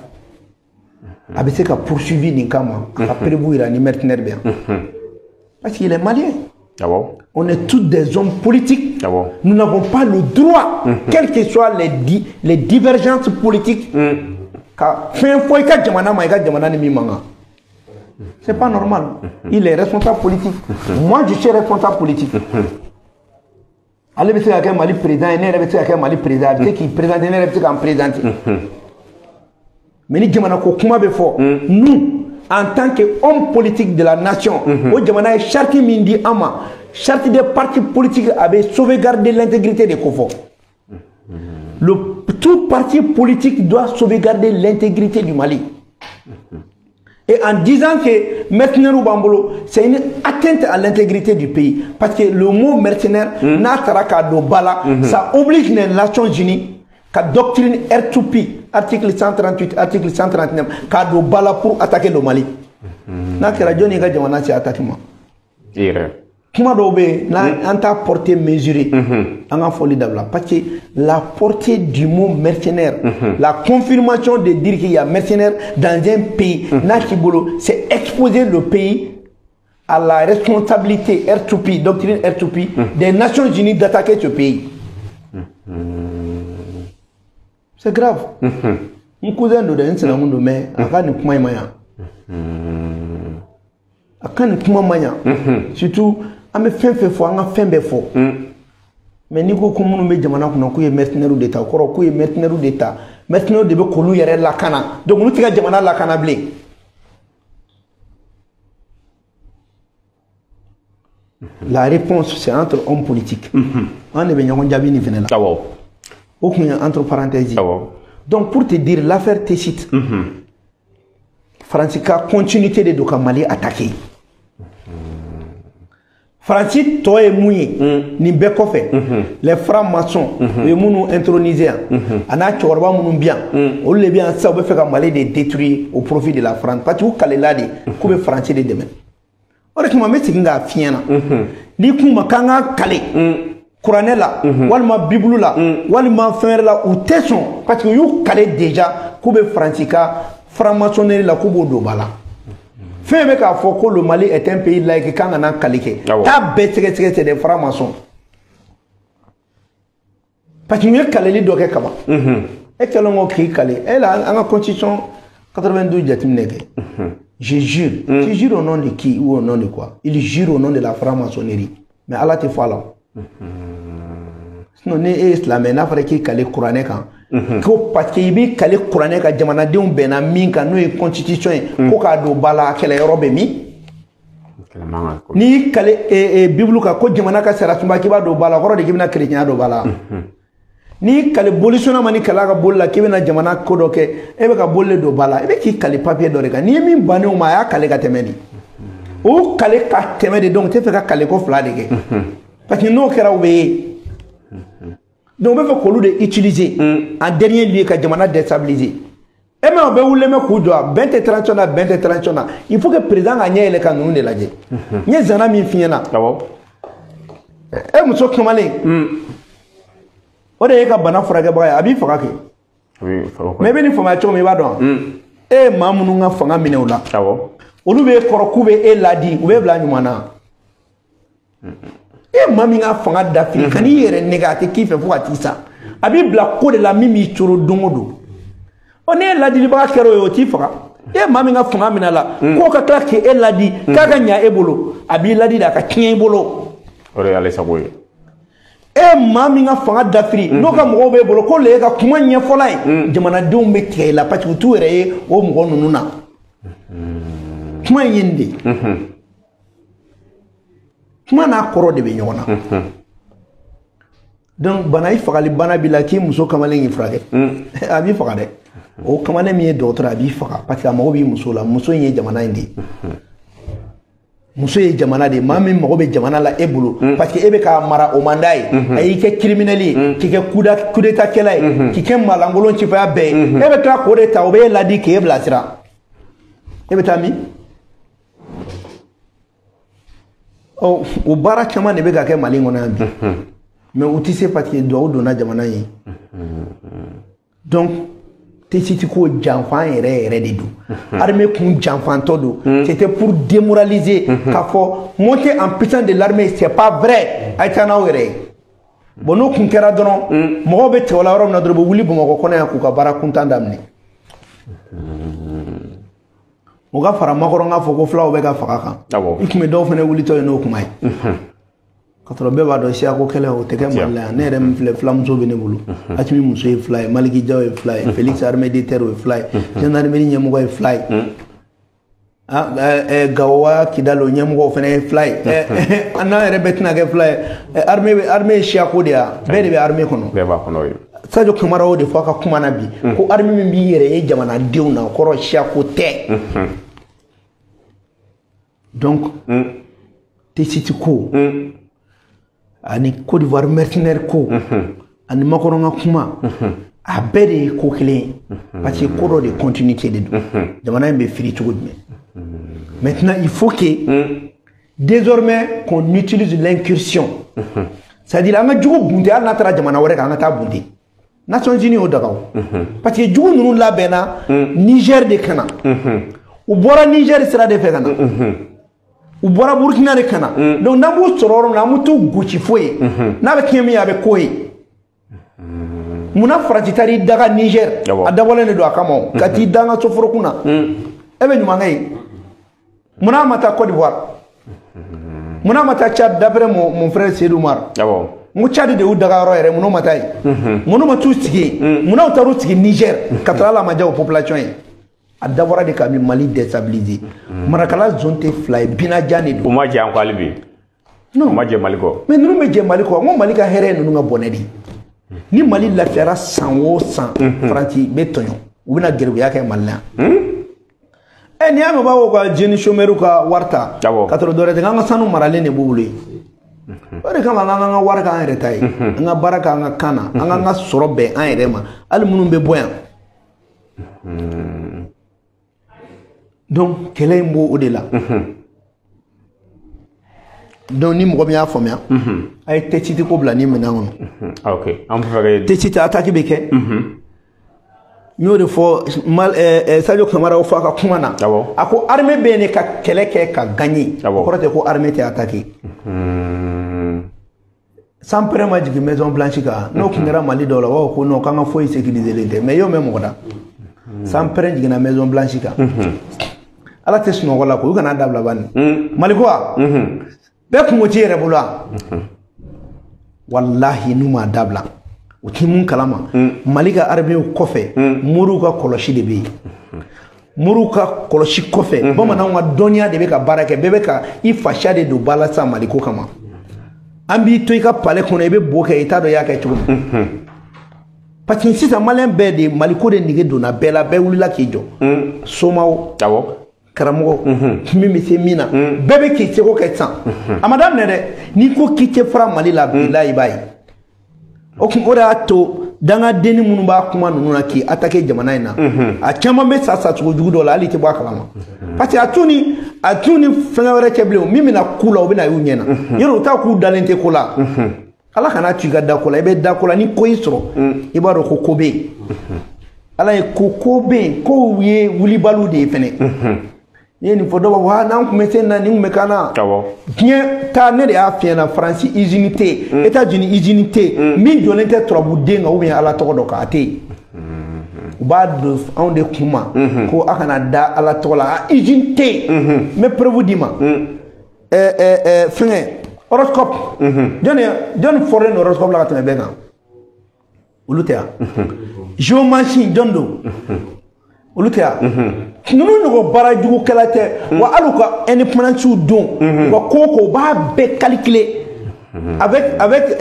A bɛ se ka poursuivi nin kama, a ka preuve yira ni mercenaire bɛ yan. Parce qu'il est malien. Awɔ. On est tous des hommes politiques. Awɔ. Nous n'avons pas le droit, quelles que soient les divergences politiques, ka fɛn fɔ i ka jamana ma, i ka jamana ni min man kan. C'est pas normal. Il est responsable politique. Moi, je suis responsable politique. Ale bɛ se ka kɛ Mali président ye, ne yɛrɛ bɛ se ka kɛ Mali président ye, a bɛ se k'i présenter, ne yɛrɛ bɛ se k'an présenter. Mais ni jamana ko kuma bɛ fɔ, nous, en tant que homme politique de la nation, o jamana ye charte min di an ma, charte des partis politiques a bɛ sauvegarder l'intégrité de ko fɔ. Tout parti politique doit sauvegarder l'intégrité du Mali. Et en disant que mercenaires b'an bolo, c'est une atteinte à l'intégrité du pays. Parce que le mot mercenaire, n'a taara k'a don ba la, ça oblige les Nations Unies ka doctrine R2P, article 138, article 139, k'a don ba la pour attaquer le Mali. N'a kɛra jɔnni ka jamana ci attaque ma? I yɛrɛ. Kuma dɔw bɛ yen, n'an t'a portée mesurée, an ka fɔli dabila. Parce que la portée du mot mercenaire, la confirmation de dire qu'il y a mercenaire dans un pays, n'a t'i bolo, c'est exposer le pays à la responsabilité R2P, doctrine R2P, des Nations Unies d'attaquer ce pays. C'est grave. N cousin don dɛ, n sinankun don, mais a ka nin kuma in ma ɲa. A ka nin kuma ma ɲa. Surtout, an bɛ fɛn fɛn fɔ, an ka fɛn bɛɛ fɔ. Mais n'i ko ko minnu bɛ jamana kunna k'u ye mercenaires de ta, o kɔrɔ k'u ye mercenaires de ta. Mercenaires de bɛ k'olu yɛrɛ lakana. Donc olu tɛ ka jamana lakana bilen. La réponse, c'est entre hommes politiques. An de bɛ ɲɔgɔn jaabi nin fɛnɛ la. Awɔ. O kun ye entre parenthèses. Awɔ. Donc pour te dire, l'affaire Tessit, Faransi ka continuité de don ka Mali attaquer. Faransi tɔ ye mun ye nin bɛɛ kɔfɛ, les francs-maçons u ye minnu introniser yan, a n'a cɛkɔrɔba minnu bɛ yan, olu de bɛ yan sisan, u bɛ fɛ ka Mali de détruire au profit de la France, parce que u kalela de k'u bɛ Faransi de dɛmɛ. O de kama n bɛ segin k'a f'i ɲɛna, n'i k'u ma k'an ka kale kuranɛ la walima bibulu la walima fɛn wɛrɛ la, u tɛ sɔn, parce que u y'u kale déjà k'u bɛ Faransi ka franc-maçonnerie la, k'u b'o don ba la. Fɛn bɛ k'a fɔ ko le Mali est un pays laïque, k'an kana kale kɛ, taa bɛɛ sɛgɛsɛgɛ, c'est des francs-maçons, parce que u ye kaleli dɔ kɛ kaban. E kɛlen kɔ k'i kale, e la an ka constitution 92 jateminɛ kɛ. Je jure. Tu jures au nom de qui ou au nom de quoi? Il jure au nom de la franc-maçonnerie. Mais Allah te fɔ a la. Sinon ni e ye silamɛ, n'a fɔra k'i kale kuranɛ kan, ko parce que i b'i kale kuranɛ kan, jamanadenw bɛnna min kan, n'o ye constitution ye, ko k'a don ba la, kɛlɛyɔrɔ bɛ min? N'i y'i kale bibulu kan ko jamana ka sariya sunba k'i b'a don ba la, o kɔrɔ de k'i bɛna chrétien don ba la. N'i kale bolisɔnna ma ni kala ka boli la k'i bɛna jamana ko dɔ kɛ, e bɛ ka boli de don ba la, i bɛ k'i kale papier dɔ de kan. N'i ye min bannen o ma, a y'a kale ka tɛmɛ de. O kale ka tɛmɛ de, donc u tɛ fɛ ka kale ko fila de kɛ, parce que n'o kɛra u bɛ ye. Donc u bɛ fɛ k'olu de utiliser en dernier lieu ka jamana déstabiliser. E ma o bɛɛ wulilen bɛ k'u jɔ, bɛn tɛ transition na, bɛn tɛ transition na. Il faut que président ka ɲɛ yɛlɛ ka ninnu de lajɛ. N ye zana min f'i ɲɛna. E muso kamalen, o de ye ka bana furakɛbaga ye, a b'i faga kɛ. Mais i bɛ nin faamuya cogo min, i b'a dɔn. E ye maa minnu ka fanga minɛ o la, olu b'e kɔrɔ k'u bɛ e ladi, u b'e bila ɲuman na. E maa min ka fanga dafiri, ka n'i yɛrɛ nɛgɛ, a tɛ k'i fɛ fo ka t'i sa. A b'i bila ko de la min b'i coro don o don. Ɔ n'e ladilibaga kɛra o ye, o t'i faga. E maa min ka fanga minɛ la, k'o ka tila k'e ladi, k'a ka ɲa e bolo, a b'i ladi de, a ka tiɲɛ i bolo. O de y'ale sago ye. E maa min ka fanga dafiri, n'o ka mɔgɔw b'e bolo, ko le ye ka kuma ɲɛfɔla ye, jamanadenw bɛ tigɛ i la, parce que u t'u yɛrɛ ye o mɔgɔ ninnu na. Kuma in ye nin de ye. Kuma n'a kɔrɔ de bɛ ɲɔgɔn na. Donc bana i fagali bana b'i la k'i muso kamalen k'i furakɛ, a b'i faga dɛ. O kamalen min ye dɔgɔtɔrɔ, a b'i faga, parce que a mago b'i muso la. Muso in ye jamana in de ye. Muso ye jamana de ye. Maa min mago bɛ jamana la e bolo, parce que e bɛ k'a mara, o man d'a ye. A y'i kɛ criminel ye, k'i kɛ coup d'état kɛla ye, k'i kɛ maalankolon cifaya bɛɛ ye. E bɛ tila k'o de ta, o bɛ e ladi k'e bilasira. E bɛ taa min? Ɔ o baara caman de bɛ ka kɛ Mali kɔnɔ yan bi. Mais u tɛ se, parce que duwawu donna jamana in ye. Donc Tesiti ko janfan yɛrɛ yɛrɛ de don. Armée kun janfantɔ don. C'était pour démoraliser, k'a fɔ monter en puissance de l'armée, c'est pas vrai. A ye taa n'aw yɛrɛ ye. Bon n'o kun kɛra dɔrɔn, mɔgɔw bɛ tigɛ o la yɔrɔ min na dɔrɔn, u bɛ wuli Bamakɔ kɔnɔ yan k'u ka baara kuntan daminɛ. O ka fara Macron k'a fɔ ko fulaw bɛ ka faga kan. I kun bɛ dɔw fana wulitɔ ye n'o kuma ye. Ka sɔrɔ bɛɛ b'a dɔn siyako kɛlɛ o tɛ kɛ Mali la yan. Ne yɛrɛ min filɛ, filamuso bɛ ne bolo. Asimi muso ye fila ye, Maliki Jaw ye fila ye, Félix armée de terre ye fila ye, gendarmerie ɲɛmɔgɔ ye fila ye. Gawo Kidal o ɲɛmɔgɔ fana ye fila ye. An n'an yɛrɛ bɛɛ tɛna kɛ fila ye. Armée ye siyako de ye, bɛɛ de bɛ armée kɔnɔ. Bɛɛ b'a kɔnɔ ye. Sadio Kamara y'o de fɔ a ka kuma na bi, ko armée min b'i yɛrɛ ye jamanadenw na, o kɔrɔ siyako tɛ. Donc Tesiti ko ani Côte d'Ivoire mercenaire ko ani Macron ka kuma, a bɛɛ de ye ko kelen ye, parce que ko dɔ de continuité de don. Jamana in bɛ firi cogo jumɛn? Maintenant il faut que désormais qu'on utilise l'incursion, c'est-à-dire an ka jugu bunte, hali n'a taara jamana wɛrɛ kan, an ka taa bunte. Nations Unies y'o daga o, parce que jugu ninnu labɛnna Niger de ka na, u bɔra Niger sira de fɛ ka na, u bɔra Burkina de ka na. Donc n'an b'u sɔrɔ yɔrɔ min na, an bɛ t'u gosi fo yen. N'a bɛ tiɲɛ min ye, a bɛ k'o ye. Munna Faransi taar'i daga Niger? A dabɔlen de don a kama o, ka t'i da an ka soforokun na. E bɛ ɲuman kɛ yen. Munna a ma taa Côte d'Ivoire? Munna a ma taa Tchad? D'après mon frère Seydou Umar, n ko Tchad de y'u daga yɔrɔ yɛrɛ, munna ma taa yen? Munna ma t'u sigi yen? Munna u taar'u sigi Niger ka sɔrɔ hali a ma diya o population ye? A dabɔra de ka Mali déstabiliser. Marakala zone tɛ fila ye, binajan de don. U ma jɛ an kɔ hali bi. Non. U ma jɛ Mali kɔ. Mais ninnu bɛ jɛ Mali kɔ. N ko Mali ka hɛrɛ ye ninnu ka bɔnɛ de ye. Ni Mali lafiyara san o san, Faransi bɛ tɔɲɔ, u bɛna gɛribuya kɛ Mali la yan. Ɛ n'i y'a mɛn u b'a fɔ ka jeunes chômeurs ka wari ta, ka sɔrɔ dɔwɛrɛ tɛ, k'an ka sanu maralen de b'u bolo yen. O de kama an k'an ka wari k'an yɛrɛ ta ye, an ka baara k'an ka kan na, an k'an ka sɔrɔ bɛn an yɛrɛ ma, hali minnu bɛ bɔ yan. Donc kɛlɛ in b'o de la. Donc ni mɔgɔ min y'a faamuya, a ye tɛciti ko bila ni minɛn kɔnɔ. Ok, an bɛ fɛ ka tɛciti attaque bɛ kɛ. N y'o de fɔ Sadio Kamara o fɔ a ka kuma na. A ko armée bɛ yen de ka kɛlɛ kɛ ka gagner. O kɔrɔ tɛ ko armée tɛ attaquer. Sans pɛrɛn ma jigin Maison Blanche kan, n'o tun kɛra Mali dɔw la, u b'a fɔ ko non, k'an ka foyi sécuriser len tɛ, mais i y'o mɛn mɔgɔ da. Sans pɛrɛn jiginna Maison Blanche kan. Ala tɛ sunɔgɔ la koyi, u kana dabila bani. Mali ko wa? Bɛɛ kungo t'i yɛrɛ bolo wa? Walahi n'u m'a dabila, u ti mun kalama. Mali ka armée kɔfɛ, moriw ka kɔlɔsi de bɛ yen. Moriw ka kɔlɔsi kɔfɛ, bamananw ka dɔnniya de bɛ ka baara kɛ, bɛɛ bɛ ka i fasiya de don ba la sisan Mali ko kama. An b'i to i ka palais kɔnɔ, i bɛ bo kɛ, i t'a dɔn i y'a kɛ cogo min. Parce que sisan maliyɛn bɛɛ de Mali ko de nege donna bɛɛ la, bɛɛ wulila k'i jɔ. Somaw, karamɔgɔ, min bɛ se min na, bɛɛ bɛ k'i seko kɛ sisan. A ma daminɛ dɛ, n'i ko k'i tɛ fara Mali la, bilahi i b'a ye. O kun o de y'a to dangadenni minnu b'a kuma ninnu na k'i attaquer jamana in na, a caman bɛ sa sacogo jugu dɔw la, hali i tɛ bɔ a kalama. Parce que a t'u ni fɛngɛ wɛrɛ cɛ bilen, min bɛna k'u la, u bɛna y'u ɲɛ na. Yɔrɔ u t'a k'u dalen tɛ ko la. Ala kana to i ka da ko la, i bɛ da ko la, ni ko y'i sɔrɔ, i b'a dɔn ko ko bɛ yen. Ala ye ko ko bɛ yen, kow ye wulibaliw de ye fɛnɛ. N'i ye nin fɔ dɔw b'a fɔ n'an tun bɛ se nin na, nin tun bɛ k'an na. Diɲɛ ta ne de y'a f'i ɲɛna, Faransi usine tɛ yen, États-Unis usine tɛ yen, min jɔlen tɛ turabuden kan ou bien Ala tɔgɔ dɔ kan, a tɛ yen. U b'a don anw de kun ma ko a kana da Ala tɔgɔ la, a usine tɛ yen. N bɛ preuve d'i ma. Fɛngɛ horoscope. Jɔnni fɔlen don horoscope la ka tɛmɛ bɛɛ kan? Olu tɛ yan. Géomancie jɔn don? Olu tɛ yan. Ninnu ɲɔgɔn baara jugukɛla tɛ, wa hali u ka indépendance don, u ka ko o ko u b'a bɛɛ calculer avec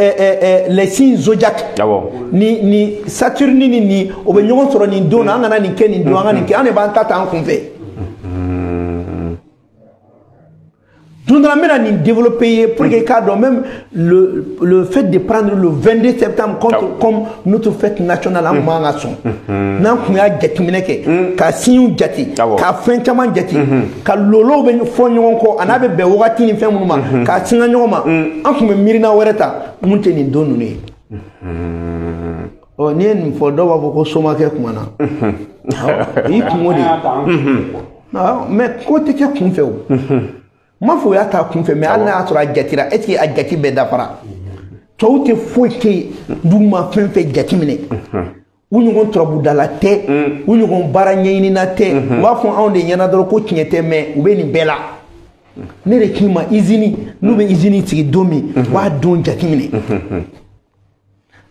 les signes zodiaques. Ni Saturne ni o bɛ ɲɔgɔn sɔrɔ nin don na, an kana nin kɛ nin don, an ka nin kɛ, an de b'an ta ta an kun fɛ. Don dɔ la n bɛna nin développer pour que k'a dɔn même le fait de prendre le 22 septembre comme notre fête nationale, an man ka sɔn. N'an kun y'a jateminɛ kɛ, ka signes jate, ka fɛn caman jate, ka lolow bɛ fɔ ɲɔgɔn kɔ, a n'a bɛ bɛn wagati ni fɛn minnu ma, k'a singa ɲɔgɔn ma, an kun bɛ miirina wɛrɛ ta mun tɛ nin don ninnu ye. Ɔ n'i ye nin fɔ dɔw b'a fɔ ko somakɛ kuma na. I kungo de ye. Mais ko tɛ kɛ kun fɛ o. N m'a fɔ o y'a ta kun fɛ, mais hali n'a y'a sɔrɔ a jatira, est ce que a jate bɛɛ dafara? Tubabu tɛ foyi kɛ yen duguma fɛn fɛn jateminɛ. U ɲɔgɔn turabudala tɛ, u ɲɔgɔn baara ɲɛɲinina tɛ. U b'a fɔ anw de ɲɛna dɔrɔn ko tiɲɛ tɛ, mais u bɛ nin bɛɛ la. Ne de k'i ma usine, n'u bɛ usine sigi don min, u b'a don jateminɛ.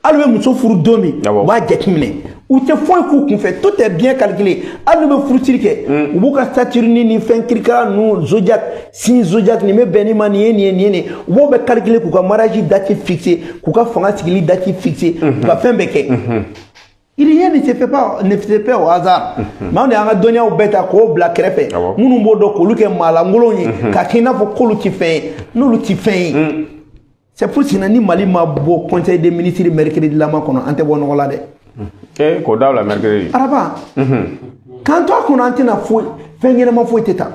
Hali u bɛ muso furu don min, u b'a jateminɛ. U tɛ foyi k'u kunfɛ, tout est bien calculé. Hali n'u bɛ furusiri kɛ, u b'u ka Saturne ni fɛn kirikara ninnu zodiac, signe zodiac nin bɛ bɛn nin ma, nin ye nin ye nin ye nin ye. U b'o bɛɛ calculer k'u ka mariage date fixer, k'u ka fanga sigili date fixer, k'u ka fɛn bɛɛ kɛ. Rien ne se fait pas, ne se fait au hasard. Mais anw de y'an ka dɔnniyaw bɛɛ ta k'o bila kɛrɛfɛ. Minnu b'o dɔn k'olu kɛ maalankolonw ye, k'a kɛ i n'a fɔ k'olu ti fɛn ye, n'olu ti fɛn ye. C'est pour cela ni Mali ma bɔ conseil des ministres mercredi lama kɔnɔ, an tɛ bɔ nɔgɔ la dɛ. K'o dabila mercredi. Araba. K'an to a kɔnɔ, an tɛna foyi, fɛn ɲɛnama foyi tɛ ta.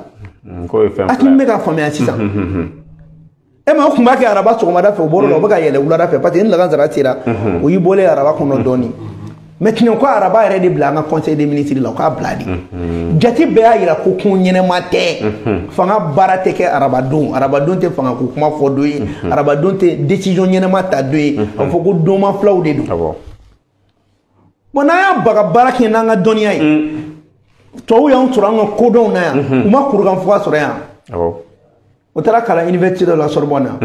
K'o ye fɛn fila ye. A tun bɛ ka faamuya sisan. E ma o tun b'a kɛ araba sɔgɔmada fɛ, o bɔr'o la, o bɛ ka yɛlɛ wulada fɛ, parce que ni lagansara sera, o y'i bɔlen araba kɔnɔ dɔɔnin. Maintenant ko araba yɛrɛ de bila an ka conseil des ministres la, o k'a bila de. Jate bɛɛ y'a yira ko kun ɲɛnɛma tɛ. Fanga baara tɛ kɛ arabadon, arabadon tɛ fanga ko kuma fɔ don ye, arabadon tɛ décision ɲɛnɛma ta don ye, a bɛ fɔ ko donma filaw de don. Bon n'an y'a baga baara kɛ n'an ka dɔnniya ye, tubabuw y'anw sɔrɔ an ka kodɔnw na yan, u ma kurukanfuga sɔrɔ yan. O taara kalan université dɔ la Sorbonne yan.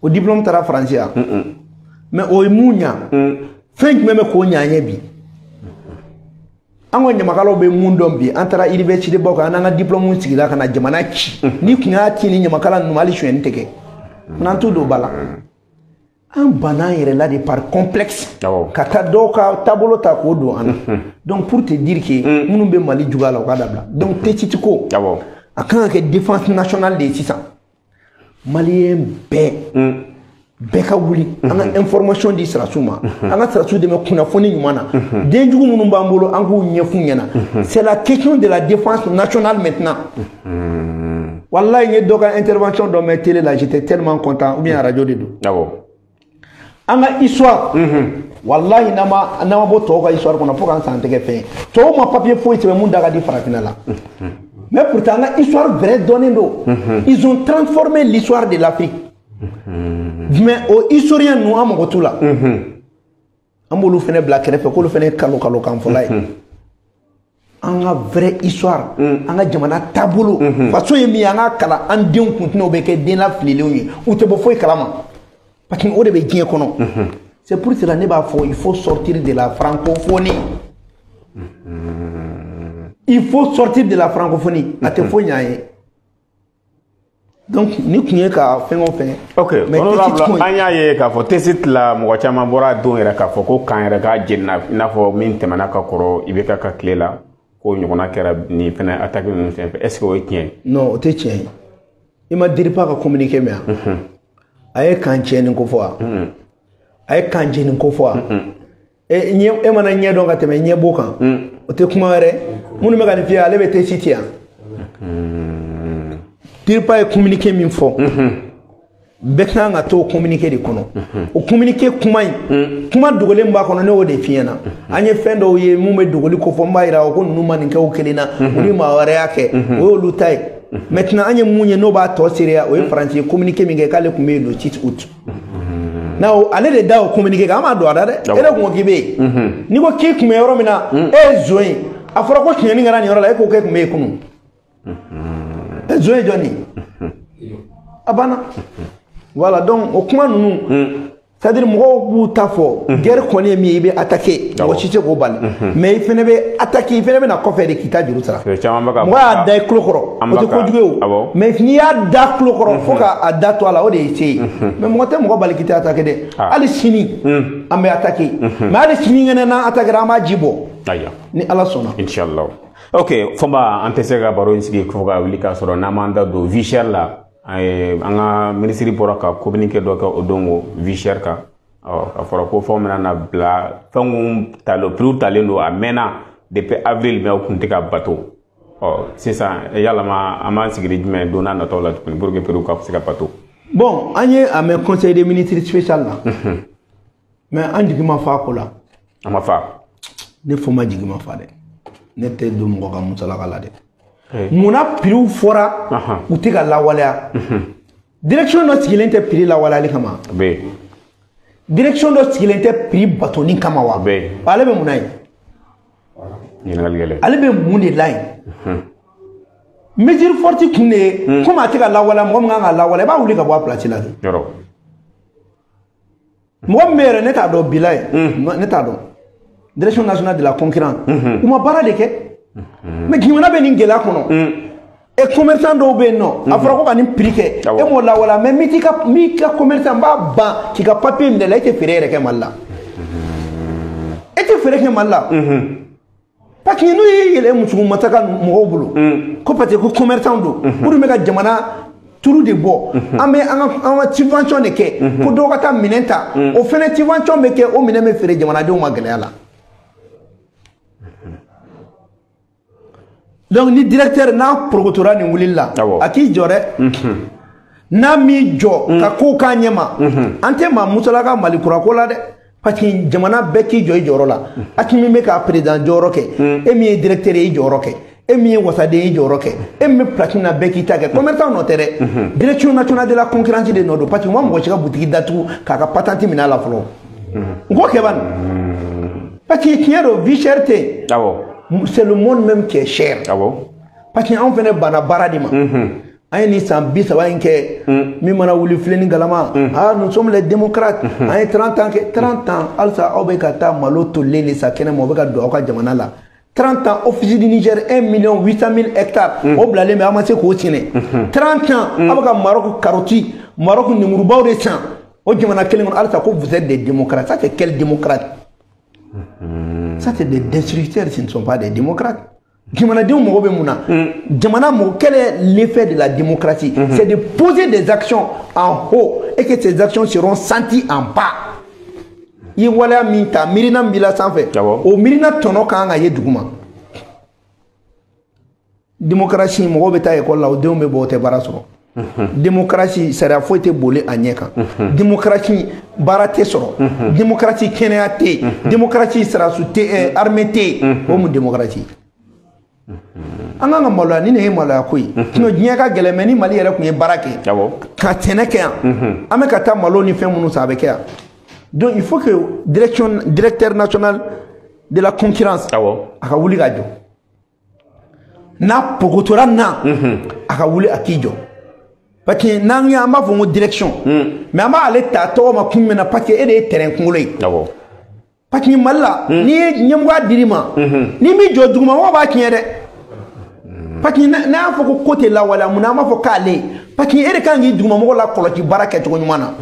O diplôme taara Faransi yan. Mais o ye mun ɲa? Fɛn jumɛn bɛ k'o ɲa an ye bi? An ka ɲamakalaw bɛ mun dɔn bi? An taara université baw kan, an n'an ka diplôme sigila ka na jamana ci. N'i tun y'a ci ni ɲamakala ninnu, hali sonyɛni tɛ kɛ. N'an t'o don ba la. An banna an yɛrɛ la de par complexe. Ka taa dɔw ka taabolo ta k'o don an na. Donc pour te dire que minnu bɛ Mali juguya la, u k'a dabila. Donc Tessiti ko, a kan ka kɛ défense nationale de ye sisan. Malien bɛɛ bɛɛ ka wuli an ka information di sirasiw ma, an ka sirasiw dɛmɛ kunnafoni ɲuman na, denjugu minnu b'an bolo an k'u ɲɛf'u ɲɛna. C'est la question de la défense nationale maintenant. Wallahi, n ye dɔ ka intervention dɔ mɛn télé la, j'étais tellement content, ou bien radio de don. Awɔ. An ka histoire, wallahi, n'an ma bɔ tɔw ka histoire kɔnɔ fo k'an san tɛgɛ fɛn ye. Tɔw ma papier foyi sɛbɛn mun da ka di farafinna la. Mais pourtant, an ka histoire vraie dɔnnen don. Ils ont transformé l'histoire de l'Afrique. Mais o historien ninnu, an mago t'u la. An b'olu fɛnɛ bila kɛrɛfɛ k'olu fɛnɛ ye kalo kalo kan fɔla ye. An ka vraie histoire, an ka jamana taabolo, faso ye min ye, an ka kalan an denw kun tɛna o bɛ kɛ den lafililenw ye, u tɛ bɔ foyi kalama. Parce que o de bɛ diɲɛ kɔnɔ. C'est pour cela ne b'a fɔ, il faut sortir de la francophonie. Il faut sortir de la francophonie. A tɛ foyi ɲɛ an ye. Donc ni tun ye ka fɛn o fɛn. Ok, honorable, an y'a ye k'a fɔ Tessit la, mɔgɔ caman bɔra don yɛrɛ k'a fɔ ko kan yɛrɛ k'a jenina, i n'a fɔ min tɛmɛna ka kɔrɔ IBK ka tile la, k'o ɲɔgɔnna kɛra nin fɛnɛ attaque ninnu senfɛ. Est ce que o ye tiɲɛ ye? Non, o tɛ tiɲɛ ye. I ma DIRPA ka communiqué mɛn wa? A ye kan tiɲɛni ko fɔ wa? A ye kan jeni ko fɔ wa? E mana ɲɛ dɔn ka tɛmɛ ɲɛbo kan, o tɛ kuma wɛrɛ. Minnu bɛ ka nin f'i ye, ale bɛ Tessit yan. DIRPA ye communiqué min fɔ, bɛɛ kan ka t'o communiqué de kɔnɔ. O communiqué kuma in, kuma dogolen b'a kɔnɔ, ne y'o de f'i ɲɛna. An ye fɛn dɔw ye mun bɛ dogoli ko fɔ, n b'a yira ko ninnu ma nin kɛ o kelen na, u ni maa wɛrɛ y'a kɛ, o y'olu ta ye. Maintenant, an ye mun ye n'o b'a tɔ seereya, o ye Faransi ye communiqué min kɛ k'ale tun bɛ yen le 6 août. Na ale de da o communiqué kan, an m'a don a da dɛ. E de kun ko k'i bɛ yen. N'i ko k'i tun bɛ yɔrɔ min na, e ye zon ye. A fɔra ko tiɲɛni kɛra nin yɔrɔ la, e ko k'e tun bɛ yen kunun. E zon ye jɔn ye? A banna. Voilà, donc o kuma ninnu, c'est à dire mɔgɔw b'u ta fɔ. Guerre kɔni ye min ye, i bɛ attaquer, mɔgɔ si tɛ k'o bali. Mais i fɛnɛ bɛ attaquer, i fɛnɛ bɛ na kɔfɛ de k'i ta juru sara. Mɔgɔ y'a da i tulo kɔrɔ, o tɛ kojugu ye o. Mais n'i y'a da tulo kɔrɔ fo k'a da to a la, o de ye se ye. Mais mɔgɔ tɛ mɔgɔ bali k'i tɛ attaquer dɛ. Hali sini an bɛ attaquer. Mais hali sini kɛnɛ n'an attaquer, an b'a ji bɔ. Ni Ala sɔnna. Inchallah. Ok, Fɔnba, an tɛ se ka baro in sigi fo ka wuli k'a sɔrɔ n'an m'an da don vie chère la. An ka minisiri bɔra ka communiqué dɔ kɛ o don ko vie chère kan. Ɔ, a fɔra ko fɛnw bɛna na bila, fɛn kun talen, prix talen don a mɛnna depuis avril, mais o kun tɛ ka bato. Ɔ, sisan yalama an b'an sigi ni jumɛn don n'a nataw la tuguni pour que prix ka se ka bato? Bon, an ye a mɛn conseil des ministres spécial la. Mais an jigi ma fa a ko la. An ma fa. Ne fo ma jigi ma fa dɛ. Ne tɛ don mɔgɔ ka musalaka la dɛ. Munna prix fɔra u tɛ ka lawaleya? Direction dɔ sigilen tɛ prix lawaleyali kama. Direction dɔ sigilen tɛ prix batoni kama wa? Ale bɛ mun na yen? Ale bɛ mun de la yen? Mesure forte kun de ye komi a tɛ ka lawaleya, mɔgɔ min kan ka lawaleya, i b'a wuli ka bɔ a place la de. Mɔgɔ min bɛ yɛrɛ, ne t'a dɔn bila ye, ne t'a dɔn. Direction nationale de la concurrence, u ma baara de kɛ. Mais jamana bɛ nin gɛlɛya kɔnɔ. E commerçant dɔw bɛ yen nɔ, a fɔra ko ka nin prix kɛ, e m'o lawaleya, mais min ka commerçant b'a ban k'i ka papier minɛ la, e tɛ feere yɛrɛ kɛ Mali la. E tɛ feere kɛ Mali la. Parce que n'u y'i yɛlɛ musugu masaka mɔgɔw bolo, ko parce que ko commerçant don, u dun bɛ ka jamana turu de bɔ. An bɛ an ka subvention de kɛ, ko dɔw ka taa minɛn ta, o fɛnɛ subvention bɛ kɛ, o minɛn bɛ feere jamanadenw ma gɛlɛya la. Donc ni directeur n'a porokotora nin wulili la, a k'i jɔ dɛ. N'a m'i jɔ ka kow k'a ɲɛ ma, an tɛ maa musalaka Mali kura ko la dɛ. Parce que jamana bɛɛ k'i jɔ i jɔyɔrɔ la. Assimi bɛ ka président jɔyɔrɔ kɛ, e min ye directeur ye i jɔyɔrɔ kɛ, e min ye wasaden ye i jɔyɔrɔ kɛ, e min bɛ place na bɛɛ k'i ta kɛ. Commerçant nɔ tɛ dɛ. Direction nationale de la concurrence de nɔ don, parce que u ma mɔgɔ si ka boutique datugu k'a ka patente minɛ a la fɔlɔ. U k'o kɛ bani. Parce que tiɲɛ don, vie chère tɛ yen. C'est le monde même qui est cher. Ah bon? Parce que anw fɛnɛ banna baara de ma. An ye nin san 30 in kɛ, min mana wuli filen ni galama, ah nous sommes les démocrates. An ye 30 ans kɛ, 30 ans halisa aw bɛ ka taa malo tolilen de san kɛnɛ ma, o bɛ ka don aw ka jamana la. 30 ans, office du Niger, 1 800 000 hectares, o bilalen bɛ, aw ma se k'o sɛnɛ. 30 ans, aw bɛ ka Maroc carotte, Maroc nemurubaw de san o jamana kelen kɔnɔ, halisa ko vous êtes des démocrates. Ça c'est quel démocrate? Ça, c'est des destructeurs, ce ne sont pas des démocrates. Jamanadenw mago bɛ mun na? Jamana mɔgɔ, quel est l'effet de la démocratie? C'est de poser des actions en haut et que ces actions seront senties en bas. I ye waleya min ta, miirina min b'i la sanfɛ, o miirina tɔnɔ kan ka ye duguma. Démocratie, mɔgɔw bɛ taa école la, o denw bɛ bɔ, o tɛ baara sɔrɔ. Démocratie, sariya foyi tɛ boli a ɲɛ kan. Démocratie, baara tɛ sɔrɔ. Démocratie, kɛnɛya tɛ yen. Démocratie, sarasu tɛ, armée tɛ yen. O mun démocratie? An kan ka maloya. Ni nin ye maloya ko ye. Sinon diɲɛ ka gɛlɛn, mais ni Mali yɛrɛ tun ye baara kɛ ka sɛnɛ kɛ yan, an bɛ ka taa malo ni fɛn minnu san, a bɛ kɛ yan. Donc il faut que direction, directeur national de la concurrence, a ka wuli ka jɔ. N'a pogotora na, a ka wuli a k'i jɔ, parce que n'an ye, an b'a fɔ ko direction, mais an b'ale ta tɔgɔ ma kun min na, parce que e de ye terrain kunkolo ye. Parce que Mali la, n'i ye ɲɛmɔgɔya dir'i ma, n'i m'i jɔ duguma, mɔgɔw b'a tiɲɛ dɛ. Parce que n'a y'a fɔ ko tɛ lawaleya, mun na an b'a fɔ k'ale? Parce que e de kan k'i dugumamɔgɔ la kɔlɔsi baara kɛcogo ɲuman na.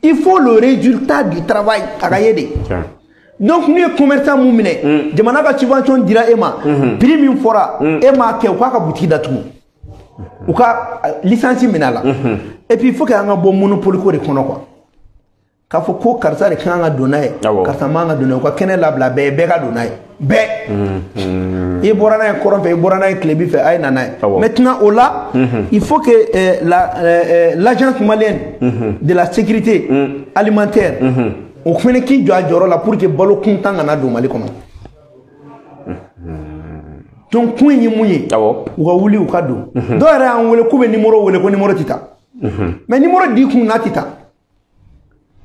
Il faut le résultat du travail a ka ye de. Donc n'u ye commerçant mun minɛ, jamana ka subvention dira e ma, prix min fɔra e m'a kɛ, u k'a ka boutique datugu, u ka licence minɛ a la. Et puis il faut que an ka bɔ monopole ko de kɔnɔ quoi, k'a fɔ ko karisa de kan ka don n'a ye, karisa man ka don n'a ye. U ka kɛnɛ labila bɛɛ ye, bɛɛ ka don n'a ye, bɛɛ. I bɔra n'a ye kɔrɔn fɛ, i bɔra n'a ye tilebi fɛ, a ye na n'a ye. Maintenant o la, il faut que l'agence malienne de la sécurité alimentaire, o fana k'i jɔ a jɔyɔrɔ la pour que balo kuntan kana don Mali kɔnɔ. Donc kun ye mun ye? U ka wuli, u ka don. Dɔw yɛrɛ y'an wele k'u bɛ numéro wele, ko numéro tɛ ta. Mais numéro di kun n'a tɛ ta,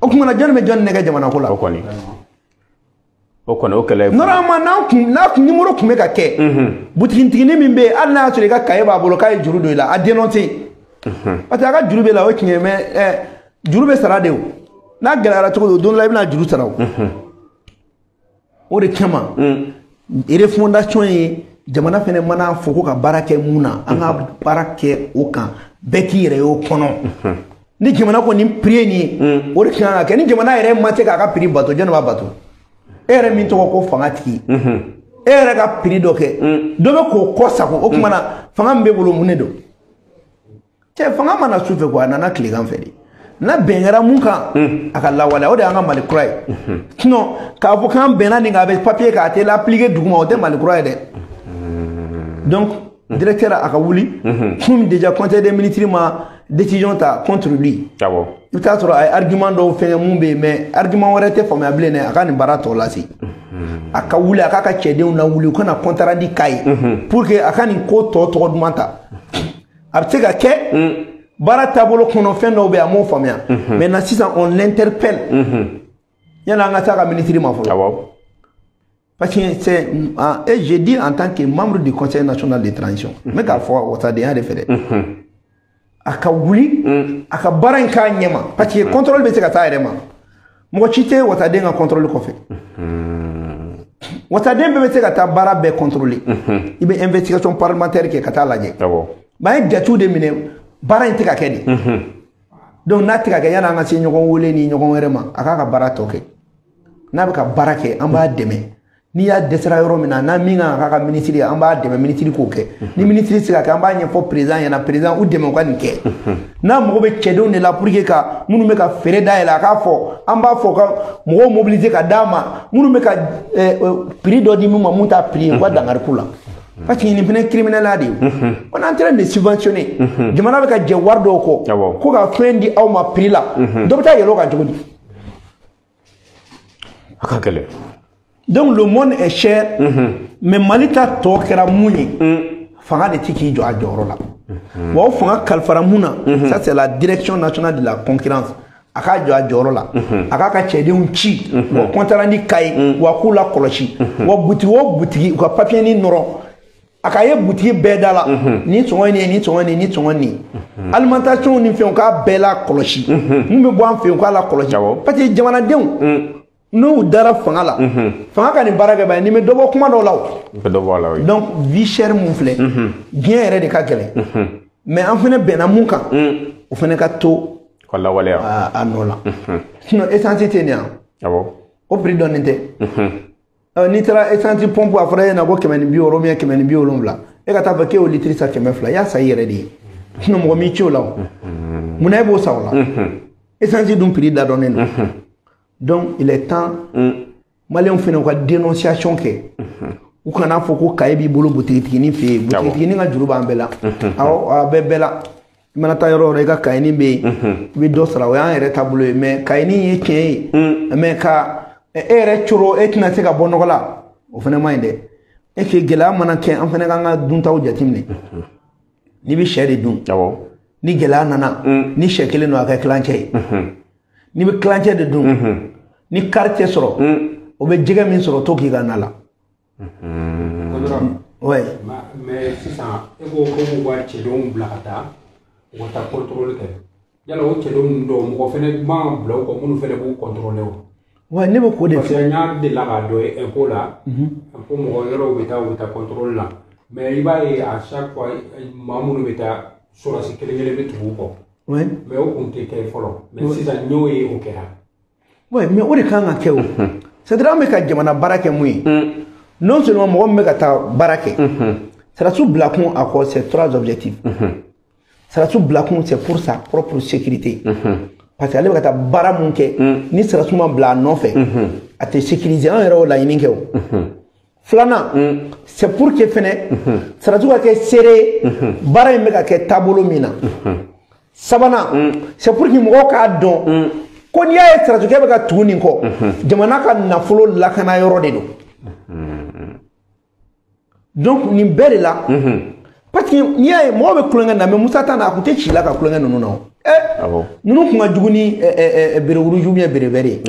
o tuma na jɔnni bɛ jɔnni nɛgɛ jamana ko la? O kɔni, o kɛlɛ. Normalement n'an kun n'a numéro tun bɛ ka kɛ, butigitiginin min bɛ yen, hali n'a y'a sɔrɔ i ka cahier b'a bolo k'a ye juru don i la, a dénoncer, parce que a ka juru bɛ la, o ye tiɲɛ ye, mais juru bɛ sara de. O n'a gɛlɛyara cogo o don dɔ la, i bɛna juru sara. O de kama refondation ye, jamana fɛnɛ mana fɔ ko ka baara kɛ mun na, an ka baara kɛ o kan, bɛɛ k'i yɛrɛ ye o kɔnɔ. Ni jamana ko nin prix ye nin ye, o de kan ka kɛ. Ni jamana yɛrɛ ma se k'a ka prix bato, jɔnni b'a bato? E yɛrɛ min tɔgɔ ko fanga tigi, e yɛrɛ ka prix dɔ kɛ, dɔ bɛ k'o kɔ sago. O tuma na fanga min b'e bolo, mun de don? Cɛ, fanga mana su fɛ quoi, a nana tilegan fɛ de. N'a bɛn kɛra mun kan, a ka lawaleya. O de y'an ka Mali kura ye. Sinon k'a fɔ k'an bɛnna nin kan, a bɛ papier k'a tɛ appliquer duguma, o tɛ Mali kura ye dɛ. Donc directeur, a ka wuli. Comme déjà conseil des ministres ma décision ta contre lui, i bɛ taa sɔrɔ a ye argument dɔw fɛngɛ mun bɛ yen, mais argument wɛrɛ tɛ faamuya bilen dɛ. A ka nin baara tɔ lase, a ka wuli, a k'a ka cɛdenw lawuli, u kana compte rendu k'a ye pour que a ka nin ko tɔ tɔgɔ duman ta. A bɛ se ka kɛ baara taabolo kɔnɔ, fɛn dɔw bɛ yen, a m'o faamuya. Maintenant sisan, on l'interpelle yanni an ka se a ka ministre ma fɔlɔ. Parce que c'est, et je dis en tant que membre du Conseil national de transition, n bɛ k'a fɔ wasadenya de fɛ dɛ, a ka wuli, a ka baara in k'a ɲɛ ma, parce que contrôle bɛ se ka taa a yɛrɛ ma. Mɔgɔ si tɛ wasaden ka contrôle kɔfɛ. Wasaden bɛɛ bɛ se ka taa baara bɛɛ contrôler. I bɛ investigation parlementaire kɛ ka taa lajɛ. Mais an ye jatew de minɛ, baara in tɛ ka kɛ de. Donc n'a tɛ ka kɛ, yanni an ka se ɲɔgɔn wele ni ɲɔgɔn wɛrɛ ma, a k'a ka baara tɔ kɛ. N'a bɛ ka baara kɛ, an b'a dɛmɛ. N'i y'a dɛsɛra yɔrɔ min na, n'a min kan ka k'a ka minisiri ye, an b'a dɛmɛ, minisiri k'o kɛ. Ni minisiri tɛ se ka kɛ, an b'a ɲɛfɔ président ɲɛna, président u dɛmɛ u ka nin kɛ. N'a mago bɛ cɛdenw de la pour que ka minnu bɛ ka feere dayɛlɛ, a k'a fɔ, an b'a fɔ ka mɔgɔw mobiliser ka d'a ma. Minnu bɛ ka prix dɔ di min ma, mun t'a prix ye, u ka dankari k'u la. Parce que nin fana ye criminel de ye. On est en train de subventionner. Jamana bɛ ka jɛ wari dɔw kɔ ko ka fɛn di aw ma prix la, dɔ bɛ taa yɛlɛ o kan cogo di? A ka gɛlɛn. Donc le monde est cher, mais Mali ta tɔ kɛra mun ye? Fanga de ti k'i jɔ a jɔyɔrɔ la. Wa o fanga kalifara mun na? Ça, c'est la direction nationale de la concurrence. A k'a jɔ a jɔyɔrɔ la, a k'a ka cɛdenw ci, wa compte rendu k'a ye, wa k'u la kɔlɔsi. Wa butigi o butigi, u ka papier ni nɔrɔ, a ka ye butigi bɛɛ da la, nin sɔngɔ ye nin ye, nin sɔngɔ ye nin, nin sɔngɔ ye nin. Alimentation ni fɛnw, k'a bɛɛ la kɔlɔsi. Mun bɛ bɔ an fɛ yen, k'a la kɔlɔsi. Parce que jamanadenw n'u dara fanga la, fanga ka nin baara kɛ ba ye, nin bɛ dɔ bɔ kuma dɔw la o. Bɛ dɔ bɔ a la, oui. Donc vie chère mun filɛ, diɲɛ yɛrɛ de ka gɛlɛn, mais an fana bɛnna mun kan, o fana ka to ka lawaleya a nɔ la. Sinon essence tɛ nin yan. O prix dɔɔnin tɛ. N'i taara essence pompe a fɔra e ɲɛna ko 160 ou bien 170, e ka taa fɔ k'e y'o litre san 200, i y'a san i yɛrɛ de ye. Sinon mɔgɔ m'i ci o la o. Munna e b'o san o la? Essence dun prix dadɔnnen don. Donc il est temps Maliyɛnw fana u ka dénonciation kɛ. U kana fɔ ko kaye b'i bolo butigitiginin fɛ yen. Butigitiginin ka juru b'an bɛɛ la. Awɔ, a bɛ bɛɛ la. I mana taa yɔrɔ o yɔrɔ i ka kayeni bɛ yen, i bɛ dɔ sara, o y'an yɛrɛ taabolo ye. Mais kayeni ye tiɲɛ ye. Mais ka e yɛrɛ coro e tɛna se ka bɔ nɔgɔ la, o fana man ɲi dɛ. E que gɛlɛya mana kɛ, an fana k'an ka duntaw jateminɛ. N'i bɛ sɛ de dun, ni gɛlɛya nana, ni sɛ kelen don a kɛ kilancɛ ye. N'i bɛ kilancɛ de dun, ni kari tɛ sɔrɔ, o bɛ jɛgɛ min sɔrɔ to k'i ka na la. Ouais. Mais sisan e ko ko k'u ka cɛdenw bila ka taa u ka taa contrôle kɛ, yala o cɛdenw dɔw mɔgɔ fɛnɛ man bila u kɔ minnu fɛnɛ b'u contrôler o? Ouais, ne bɛ k'o de parce que n y'a delila k'a dɔn impôt la, impôt mɔgɔ yɔrɔw bɛ taa u bɛ taa contrôle la, mais i b'a ye à chaque fois maa minnu bɛ taa sɔrɔsi kelen kelen bɛ tugu u kɔ. Ouais. Mais o kun tɛ kɛ fɔlɔ, mais sisan n y'o ye o kɛra. Ouais, mais o de kan ka kɛ o. C'est-à-dire an bɛ ka jamana baara kɛ mun ye? Non seulement mɔgɔ min bɛ ka taa baara kɛ, sɔrɔdasiw bilakun a kɔ, c'est trois objectifs. Sɔrɔdasiw bilakun, c'est pour sa propre sécurité. Parce que ale bɛ ka taa baara mun kɛ, ni sɔrɔdasiw ma bila a nɔfɛ, a tɛ sécuriser, an yɛrɛ y'o laɲini kɛ o. Filanan, c'est pour que fɛnɛ sɔrɔdasiw ka kɛ seere ye baara in bɛ ka kɛ taabolo min na. Sabanan, c'est pour que mɔgɔw k'a dɔn ko n'i y'a ye sɔrɔdasikɛ bɛ ka tugu nin kɔ, jamana ka nafolo lakana yɔrɔ de don. Donc nin bɛɛ de la, parce que n'i y'a ye mɔgɔw bɛ kulonkɛ na, mais Musa ta na a kun tɛ ci la ka kulonkɛ ninnu na o. Ninnu kun ka jugu ni béret rouge ou bien béret vert ye.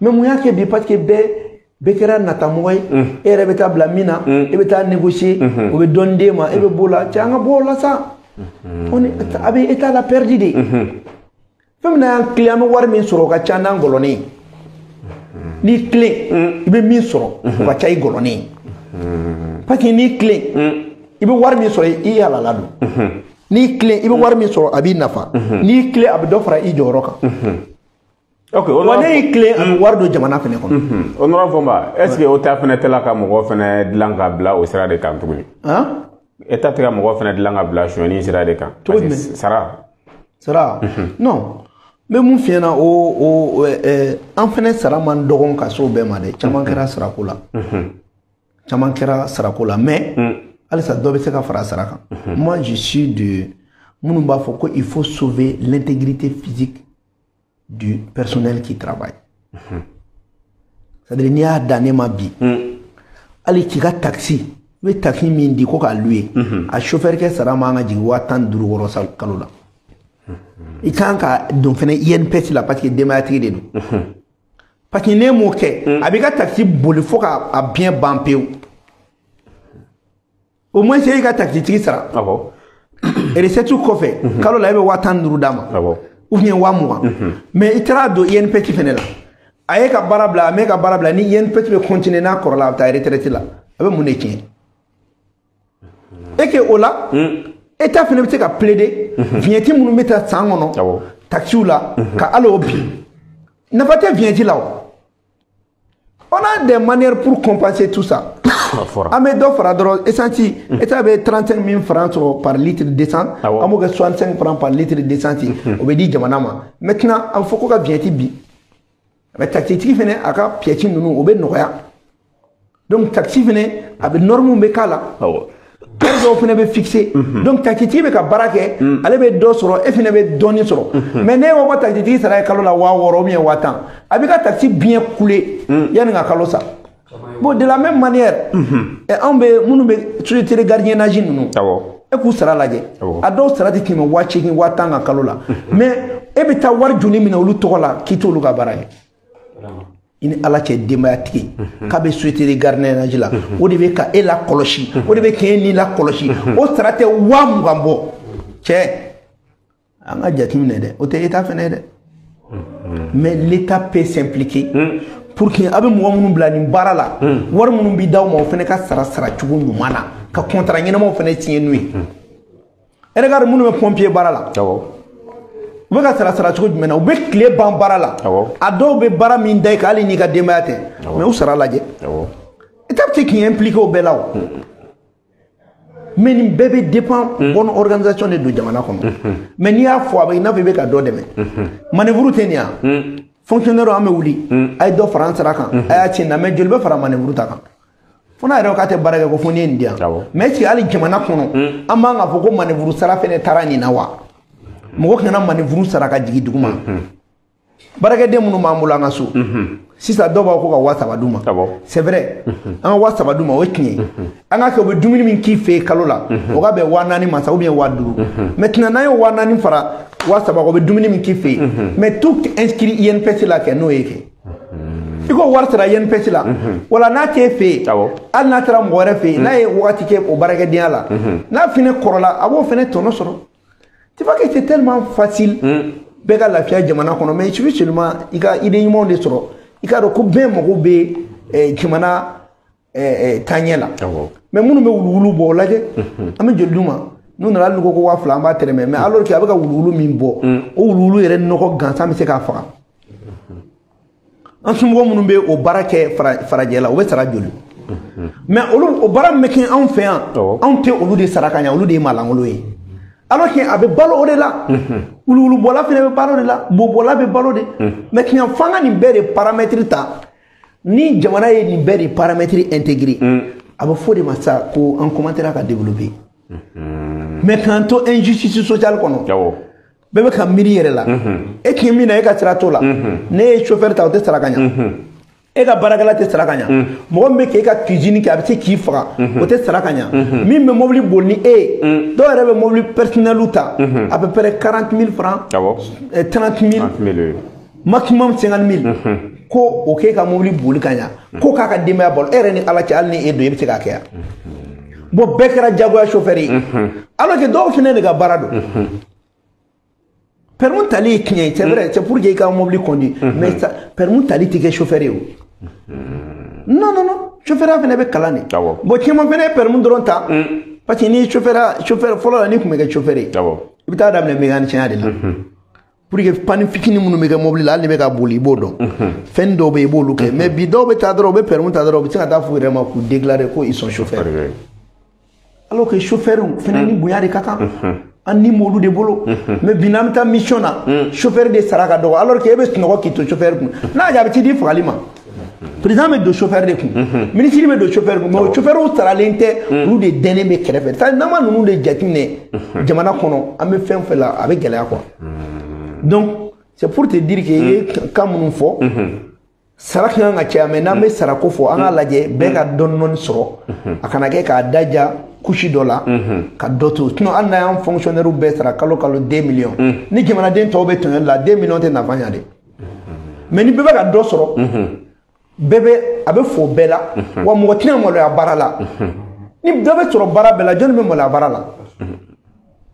Mais mun y'a kɛ bi? Parce que bɛɛ kɛra natamɔgɔ ye. E yɛrɛ bɛ taa bila min na, e bɛ taa négocier, o bɛ dɔɔnin d'e ma, e bɛ b'o la. Cɛ, an ka bɔ o la sa. A bɛ état la perdu de. Fɛn min na y'an tilen, an bɛ wari min sɔrɔ o ka ca n'an gɔlɔnen ye. N'i tilen, i bɛ min sɔrɔ o ka ca i gɔlɔnen ye. Parce que n'i tilen, i bɛ wari min sɔrɔ i halala don. N'i tilen, i bɛ wari min sɔrɔ a b'i nafa. N'i tilen, a bɛ dɔ fara i jɔyɔrɔ kan. Ok, wa ne y'i tilen, a bɛ wari don jamana fɛnɛ kɔnɔ. Honorable Fɔnba, est ce que o ta fɛnɛ tɛla ka mɔgɔ fɛnɛ dilan ka bila o sira de kan tuguni? État tɛ ka mɔgɔ fɛnɛ dilan ka bila sonyɛni sira de kan? Cogo jumɛn? Sara. Sara? Non. N bɛ mun f'i ɲɛna, o an fɛnɛ sara man dɔgɔn ka s'o bɛɛ ma dɛ. Caman kɛra sarako la. Caman kɛra sarako la, mais halisa dɔ bɛ se ka fara sara kan. Moi je suis de minnu b'a fɔ ko il faut sauver l'intégrité physique du personnel qui travaille. C'est-à-dire n'i y'a dan ne ma bi, hali k'i ka taxi, i bɛ taxi min di ko k'a louer, a chauffeur kɛ sara man ka jigin 15 000 wɔɔrɔ kalo la. I kan ka don fɛnɛ INPS la parce que denbayatigi de don. Parce que n'e m'o kɛ, a b'i ka taxi boli fo k'a biɲɛ ban pewu. Au moins e y'i ka taxitigi sara. Recette kɔfɛ, kalo la e bɛ 15 000 d'a ma. Ou bien 20 000. Mais i taara don INPS fɛnɛ la. A ye ka baara bila, a m'e ka baara bila, ni INPS bɛ continuer n'a kɔrɔla a bɛ taa retraite la. A bɛ mun de tiɲɛ? E que o la, État fɛnɛ bɛ se ka plaider vignette minnu bɛ taa san kɔnɔ taxiw la ka hali o bin. Nafa tɛ vignette la o. On a des manières pour compenser tout ça. An bɛ dɔ fara dɔrɔn essence, État bɛ 35 000 francs sɔrɔ par litre d'essence, an b'o kɛ 65 francs par litre d'essence, o bɛ di jamana ma. Maintenant a bɛ fɔ ko ka vignette bin. Mais taxitigi fɛnɛ a ka pièce ninnu o bɛ nɔgɔya. Donc taxi fɛnɛ a bɛ norme bɛ k'a la. Heure dɔw fɛnɛ bɛ fixé. Donc taxitigi bɛ ka baara kɛ, ale bɛ dɔ sɔrɔ, e fɛnɛ bɛ dɔɔnin sɔrɔ. Mais n'e ko ko taxitigi sara ye kalo la 6000 ou bien 10 000, a b'i ka taxi biɲɛ kule yanni ka kalo sa. Bon, de la même manière, anw bɛ minnu bɛ société de gardiennage ninnu, e k'u sara lajɛ. A dɔw sara tɛ tɛmɛ 8 000 10 000 ka kalo la. Mais e bɛ taa wari joli minɛ olu tɔgɔ la k'i t'olu ka baara kɛ? I ni Ala cɛ, denbayatigi k'a bɛ société de gardiennage la, o de bɛ ka e la kɔlɔsi, o de bɛ k'e ni la kɔlɔsi, o sara tɛ 20 000 bɔ. Cɛ, an ka jateminɛ dɛ, o tɛ État fɛnɛ ye dɛ. Mais l'État peut s'impliquer pour que a bɛ mɔgɔ minnu bila nin baara la, wari minnu bɛ d'aw ma, o fɛnɛ ka sara saracogo ɲuman na, ka contrat ɲɛnamaw fɛnɛ signer n'u ye. E regarde minnu bɛ pompier baara la, u bɛ ka sara saracogo jumɛn na? U bɛ tile ban baara la. A dɔw bɛ baara min da i kan hali n'i ka denbaya tɛ, mais u sara lajɛ. tɛ k'i impliqué o bɛɛ la o. Mais nin bɛɛ bɛ dépend bonne organisation de don jamana kɔnɔ. Mais n'i y'a fɔ a bɛ i n'a fɔ i bɛ ka dɔ dɛmɛ. Manœuvre tɛ nin yan. Fonctionnaire an bɛ wuli. A ye dɔ fara an sara kan. A y'a tiɲɛ na mais joli bɛ fara manœuvre ta kan. Fo n'a yɛrɛ k'a tɛ baara kɛ ko fo n'i ye nin di yan. Mais est-ce que hali jamana kɔnɔ an b'an k'a fɔ ko manœuvre sara fɛnɛ taara nin na wa? Mɔgɔ kana manœuvre sara ka jigin duguma. Baarakɛden minnu b'an bolo an ka so. Sisan dɔw b'a fɔ ko ka 3000 d'u ma. C'est vrai. An ka 3000 d'u ma o ye tiɲɛ ye. An ka kɛ u bɛ dumuni min k'i fɛ yen kalo la. O ka bɛn 4000 ma sa ou bien 5000. Maintenant n'an ye 4000 fara 3000 kan o bɛ dumuni min k'i fɛ yen. Mais tout inscrit INPS la kɛ n'o ye kɛ. I ko wari sara INPS la. Wala n'a t'e fɛ yen. Hali n'a taara mɔgɔ wɛrɛ fɛ yen n'a ye wagati kɛ o baarakɛdenya la. N'a fɛnɛ kɔrɔla a b'o fɛnɛ tɔnɔ sɔrɔ. Tu vois que c'est tellement facile. Bɛɛ ka lafiya jamana kɔnɔ mais il suffit seulement i ka idée ɲumanw de sɔrɔ. I k'a dɔn ko bɛɛ mago bɛ jamana taaɲɛ la. Mais minnu bɛ wuluwulu bɔ o lajɛ. An bɛ joli d'u ma. N'u nana hali n'u ko ko 2000 an b'a tɛrɛmɛ mais alors que a bɛ ka wuluwulu min bɔ o wuluwulu yɛrɛ nɔgɔ gansan bɛ se k'a faga. An somɔgɔ minnu bɛ o baara kɛ farajɛ la o bɛ sara joli. Mais olu o baara min bɛ kɛ anw fɛ yan anw tɛ olu de sara ka ɲɛ olu de ye maalankolon ye. Alors que a bɛ balo o de la. Wuluwulubɔla fana bɛ balo de la bobɔla bɛ balo de. Mais tiɲɛ f'an ka nin bɛɛ de paramètre ta ni jamana ye nin bɛɛ de paramètre intégré a bɛ fɔ de ma sa ko an commencera ka développer. Mais k'an to injustice sociale kɔnɔ. Bɛɛ bɛ ka miiri yɛrɛ la. E tun ye min na e ka sira t'o la. Ne ye chauffeur ta o tɛ sara ka ɲa. E ka baarakɛla tɛ sara ka ɲa. Mɔgɔ min bɛ k'e ka cuisine kɛ a bɛ se k'i faga o tɛ sara ka ɲa. Min bɛ mobili boli ni e ye dɔw yɛrɛ bɛ mobili personnel ta à peu près 40 000 francs 30 000 maximum 50 000 ko o k'e ka mobili boli ka ɲa ko k'a ka denbaya balo e yɛrɛ ni Ala cɛ hali ni e don e bɛ se k'a kɛ yan. Bon bɛɛ kɛra jagoya chauffeur ye alors que dɔw fana de ka baara don. Permis tali ye tiɲɛ ye c'est vrai c'est pour que i ka mobili conduire mais permis tali tɛ kɛ chauffeur ye o. Non non non chauffeur fana bɛ kalan de. Bon caman fana ye permis dɔrɔn ta parce que ni chauffeur fɔlɔ la n'i tun bɛ kɛ chauffeur ye i bɛ taa daminɛ mécanicien de la pour que panne fitinin minnu bɛ kɛ mobili la hali n'i bɛ ka boli i b'o dɔn fɛn dɔw bɛ yen i b'olu kɛ mais bi dɔw bɛ taa dɔrɔn u bɛ permis ta dɔrɔn u bɛ se ka taa f'u yɛrɛ ma k'u déclarer ko ils sont chauffeurs alors que chauffeur fana ni bonya de ka kan. An ni m'olu de bolo mais bi n'an bɛ taa mission na chauffeur de sara ka dɔgɔ alors que e bɛ sunɔgɔ k'i to chauffeur kun n'a y'a a bɛ t'i di fagali ma. Président bɛ don chauffeur de kun ministre bɛ don chauffeur kun mais o chauffeur saralen tɛ olu de dɛnnen bɛ kɛrɛfɛ c'est à dire n'an ma ninnu de jateminɛ jamana kɔnɔ an bɛ fɛn fɛn la a bɛ gɛlɛya quoi. Donc c'est pour te dire que i ye kan minnu fɔ sara kan ka caya mais n'an bɛ sarako fɔ an k'a lajɛ bɛɛ ka dɔɔni dɔɔni sɔrɔ a kana kɛ k'a daja couche dɔ la ka dɔ to sinon hali n'an y'an fonctionnaire bɛɛ sara kalo kalo 2 millions ni jamanaden tɔw bɛ tɔɲɔli la 2 millions tɛ nafa ɲa dɛ mais ni bɛɛ bɛ ka dɔ sɔrɔ bɛɛ bɛ a bɛ fo bɛɛ la wa mɔgɔ tɛna maloya baara la ni dɔ bɛ sɔrɔ baara bɛɛ la jɔnni bɛ maloya baara la.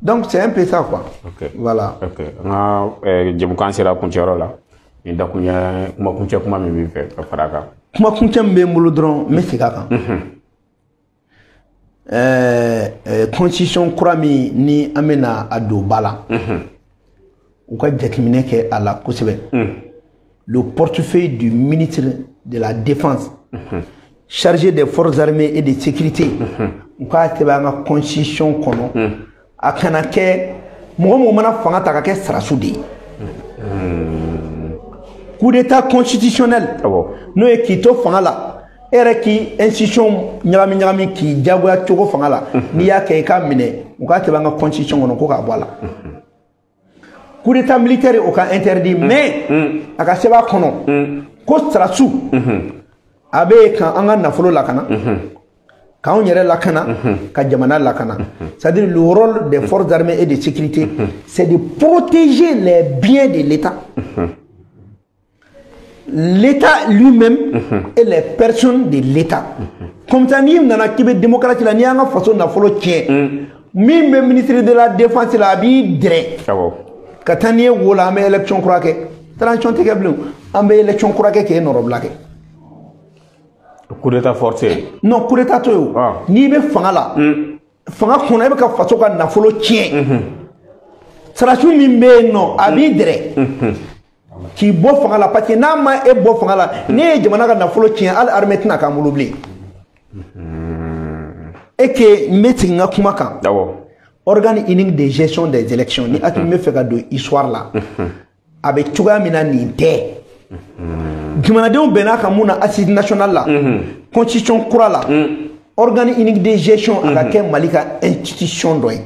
Donc c'est un peu ça quoi. Ok. Voilà. Ok. An ka jɛmukan sera kuncɛyɔrɔ la. Ni dakuɲɛ kuma kuncɛ kuma min b'i fɛ ka fara a kan. Kuma kuncɛ min bɛ n bolo dɔrɔn n bɛ segin a kan. Constitution kura min ni an bɛna a don ba la. U ka jateminɛ kɛ a la kosɛbɛ. Le portefeuille du ministre de la Défense chargé des forces armées et de sécurité. U k'a sɛbɛn an ka constitution kɔnɔ. A kana kɛ mɔgɔ mɔgɔ mana fanga ta ka kɛ sarasu de ye. Coup d'état constitutionnel. N'o ye k'i to fanga la e yɛrɛ k'i institution ɲagami ɲagami k'i jagoya cogo fanga la n'i y'a kɛ i k'a minɛ u k'a sɛbɛn an ka constitution kɔnɔ ko k'a bɔ a la. Coup d'état militaire o ka interdit mais a ka sɛbɛn a kɔnɔ ko sarasu a bɛ kan an ka nafolo lakana. K'anw yɛrɛ lakana ka jamana lakana. C'est-à-dire le rôle des forces armées et de sécurité c'est de protéger les biens de l'État. L'État lui-même et les personnes de l'État. Comme ça n'i nana k'i bɛ démocratie la n'i y'an ka faso nafolo tiɲɛ min bɛ ministre de la défense la a b'i dɛrɛ ka taa n'i ye wo la an bɛ élection kura kɛ transition tɛ kɛ bilen an bɛ élection kura kɛ k'e nɔrɔbila kɛ. Coup d'état forcé. Non, coup d'état to ye. N'i bɛ fanga la fanga kɔnɔ e bɛ ka faso ka nafolo tiɲɛ sarasiw min bɛ yen nɔ a b'i dɛrɛ k'i bɔ fanga la parce que n'a ma e bɔ fanga la n'e ye jamana ka nafolo tiɲɛ hali armée tɛna k'an bolo bilen. Et que n bɛ segin n ka kuma kan. Organe unique de gestion des élections ni Assimi bɛ fɛ ka don histoire la, a bɛ cogoya min na nin tɛ. Jamanadenw bɛnn'a kan mun na assise nationale la, constitution kura la, organe unique de gestion a ka kɛ Mali ka institution dɔ ye.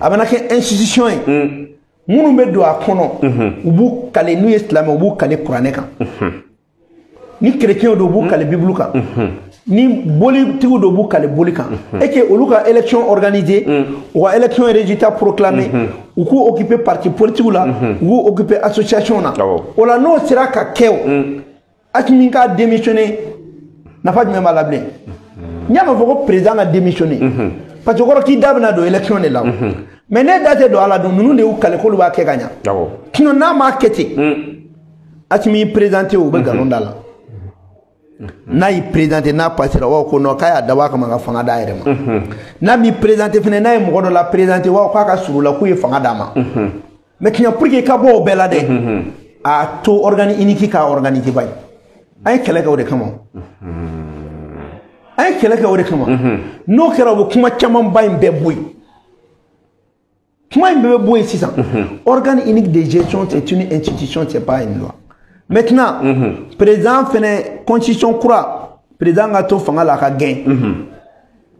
A bɛna kɛ institution ye minnu bɛ don a kɔnɔ, u b'u kale, n'u ye silamɛ u b'u kale kuranɛ kan, ni chrétien don u b'u kale Bible kan, ni bolitigiw dɔ b'u kale boli kan. Et que olu ka élection organisée, u ka élection résultat proclamé, u k'u occuper parti politique la, u k'u occuper association na. O la n'o sera ka kɛ, o Assimi ka démissionner, nafa jumɛn b'a la bilen? N y'a mɛn fɔ ko président ka démissionner, parce que o kɔrɔ k'i da bɛna don élection de la. Mais ne da tɛ don a la dun, ninnu de y'u kale k'olu b'a kɛ ka ɲa. Sinon n'a m'a kɛ ten, Assimi y'i présenté, u bɛ nkalon da la. N'a y'i présenté, n'a passera, u b'a fɔ ko non, k'a y'a dabɔ a kama ka fanga d'a yɛrɛ ma. N'a m'i présenté fɛnɛ, n'a ye mɔgɔ dɔ la présenté, u b'a fɔ k'a ka surun la, k'u ye fanga d'a ma. Maintenant pour que i ka bɔ o bɛɛ la dɛ, a to organe unique k'a organiser ba ye. An ye kɛlɛ kɛ o de kama. An ye kɛlɛ kɛ o de kama. N'o kɛra, u bɛ kuma camanba in bɛɛ bɔ yen. Kuma in bɛɛ bɛ bɔ yen sisan. Organe unique de gestion, c'est une institution, c'est pas une loi. Maintenant, président fɛnɛ, constitution kura, président ka to fanga la, a ka gɛn.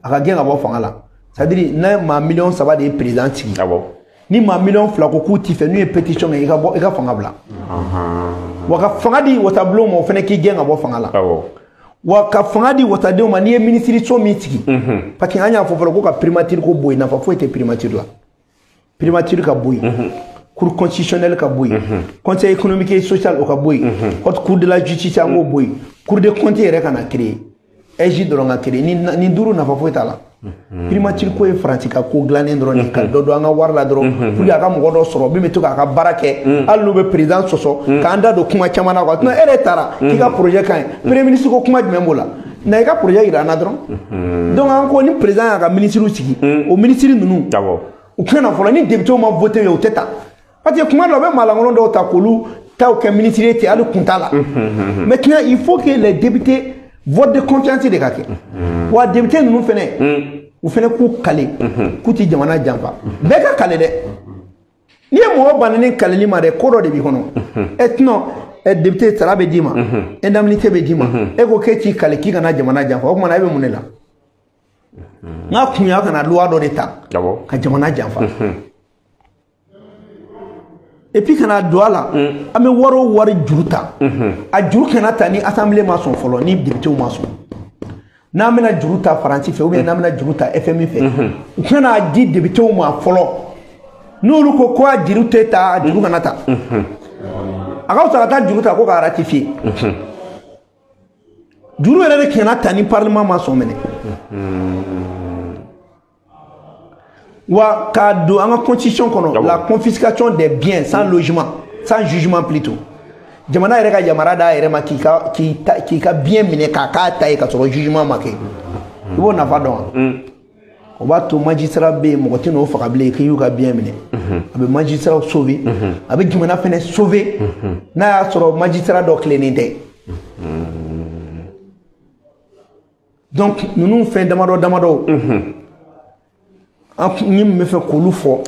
A ka gɛn ka bɔ fanga la. C'est-à-dire n'a maa 3 millions de ye président sigi. Ni maa 2 millions ko k'u t'i fɛ, n'u ye pétition kɛ, i ka bɔ, i ka fanga bila. Wa ka fanga di wasabulon ma, o fɛnɛ k'i gɛn ka bɔ fanga la. Wa ka fanga di wasadenw ma, n'i ye minisiri so min sigi. Parce que an y'a fɔ fɔlɔ ko ka primature ko bɔ yen, nafa foyi tɛ primature la. Primature ka bɔ yen. Cour constitutionnelle ka bɔ yen, conseil économique et social o ka bɔ yen, haute cour de la justice an k'o bɔ yen, cour des comptes yɛrɛ ka na créer, AIGE dɔrɔn ka créer. Ni duuru nafa foyi t'a la. Primature ko ye Faransi ka ko dilannen dɔrɔn de, ka dɔ don an ka wari la dɔrɔn pour que a ka mɔgɔ dɔ sɔrɔ min bɛ to k'a ka baara kɛ, hali n'u bɛ président sɔsɔ, k'an da don kuma caman na quoi. Sinon e yɛrɛ taara k'i ka projet ka ɲi, premier ministre ko kuma jumɛn b'o la? Na i ka projet yira an na dɔrɔn. Donc an ko ni président y'a ka ministre sigi, o ministre ninnu u kana fɔlɔ ni député ma voté ye, o tɛ ta. Parce que kuma dɔ bɛ maalankolon dɔw ta k'olu taw kɛ ministre ye ten, hali kun t'a la. Maintenant il faut que les députés vote de confiance de ka kɛ. Wa député ninnu fɛnɛ, u fɛnɛ k'u kale k'u ti jamana janfa. Bɛɛ ka kale dɛ. N'i ye mɔgɔ banna ni kaleli ma dɛ, ko dɔ de b'i kɔnɔ. Ɛ sinon ɛ député sara bɛ d'i ma, indemnité bɛ d'i ma, e ko k'e t'i kale k'i kana jamana janfa, o tuma na e bɛ mun de la? N'a kun y'a kana loi dɔ de ta ka jamana janfa. Et puis kana don a la, an bɛ wari o wari juru ta, a juru kana ta ni assemblée ma sɔn fɔlɔ, ni député ma sɔn. N'an bɛna juru ta Faransi fɛ ou bien n'an bɛna juru ta FMI fɛ, u kana di député ma fɔlɔ. N'olu ko ko a juru tɛ ta, a juru kana ta. A ka fisa ka taa juru ta ko k'a ratifier. Juru yɛrɛ de kana ta ni parlement ma sɔn minɛ. Wa k'a don an ka constitution kɔnɔ, la confiscation des biens sans logement, sans jugement plutôt. Jamana yɛrɛ ka yamaruya d'a yɛrɛ ma k'i ka bien minɛ k'a k'a ta ye ka sɔrɔ jugement ma kɛ. I b'o nafa dɔn wa? O b'a to magistrat bɛ yen, mɔgɔ tɛ n'o faga bilen k'i y'u ka bien minɛ. A bɛ magistrat sauver, a bɛ jamana fɛnɛ sauver n'a y'a sɔrɔ magistrat dɔ tilennen tɛ. Donc ninnu fɛn damadɔ damadɔ, an ni min bɛ fɛ k'olu fɔ.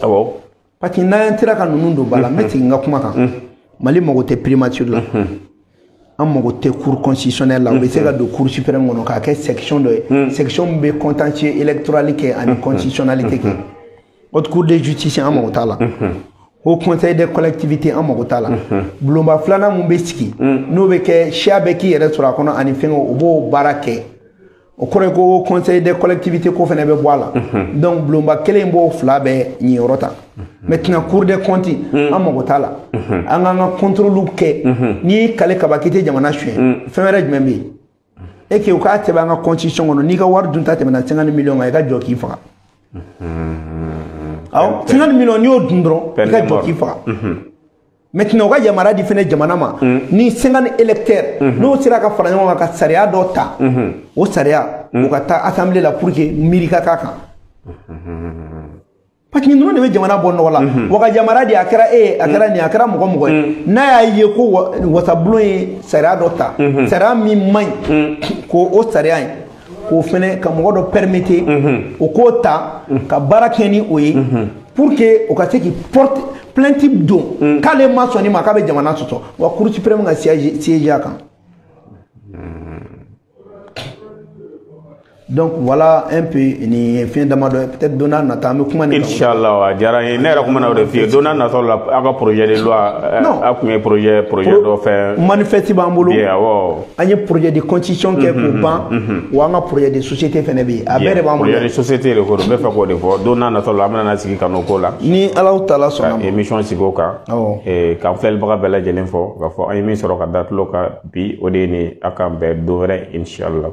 Parce que n'an sera ka ninnu don ba la, n bɛ segin n ka kuma kan. Mali mago tɛ primature la, an mago tɛ cour constitutionnelle la. U bɛ se ka don cour suprême kɔnɔ k'a kɛ section dɔ ye, section min bɛ contentieux électoral kɛ ani constitutionnalité kɛ. Haute cour de justice an mago t'a la. Haut conseil des collectivités an mago t'a la. Bulonba filanan mun bɛ sigi, n'o bɛ kɛ siya bɛɛ k'i yɛrɛ sɔrɔ a kɔnɔ ani fɛngɛ, o b'o baara kɛ. O kɔrɔ ye ko conseil des collectivités ko fɛnɛ bɛ bɔ a la. Donc bulonba kelen b'o fila bɛɛ ɲiyɔrɔ ta. Maintenant cour des comptes an mago t'a la. An k'an ka contrôle kɛ. N'i y'i kale kaba k'i tɛ jamana suɲɛ, fɛn wɛrɛ jumɛn bɛ yen? E que u k'a sɛbɛn an ka constitution kɔnɔ, n'i ka wari dunta tɛmɛna 50 millions kan, i ka jɔ k'i faga. Awɔ, 50 millions n'i y'o dun dɔrɔn, i ka jɔ k'i faga. Maintenant u ka yamaruya di fɛnɛ jamana ma, ni 50 électeurs n'o sera ka fara ɲɔgɔn kan ka sariya dɔ ta, o sariya u ka taa assemblée la pour que miiri ka k'a kan. Parce que ninnu de bɛ jamana bɔ nɔgɔ la. Wa ka yamaruya di, a kɛra e ye, a kɛra nin, a kɛra mɔgɔ mɔgɔ ye, n'a y'a ye ko wasabulon ye sariya dɔ ta, sariya min man ɲi, ko o sariya in K'o fɛnɛ ka mɔgɔ dɔ permettre o k'o ta ka baara kɛ ni o ye pour que o ka se k'i porte plainte don k'ale ma sɔn nin ma, k'a bɛ jamana sɔsɔ, wa Cour suprême ka siège a kan. Donc voilà un peu nin ye fɛn damadɔ ye, peut-être don n'a nata an bɛ kuma nin kan. Inshallah, a diyara n ye. Ne yɛrɛ kun bɛna o de f'i ye, don n'a nataw la aw ka projet de loi, aw kun ye projet dɔ fɛn. Manifeste b'an bolo. Awɔ. An ye projet de constitution kɛ k'o ban, wa an ka projet de société fɛnɛ bɛ yen, a bɛɛ de b'an bolo. Projet de société de ko don, n bɛ fɛ k'o de fɔ, don n'a nataw la an bɛna na sigi ka n'o ko la. Ni Alahu taala sɔnna ma. Ka émission sigi o kan. Awɔ. K'an filɛlibaga bɛɛ lajɛlen fɔ k'a fɔ an ye min sɔrɔ ka da tulo kan bi, o de ye nin ye. A k'an bɛn don wɛrɛ inshallah.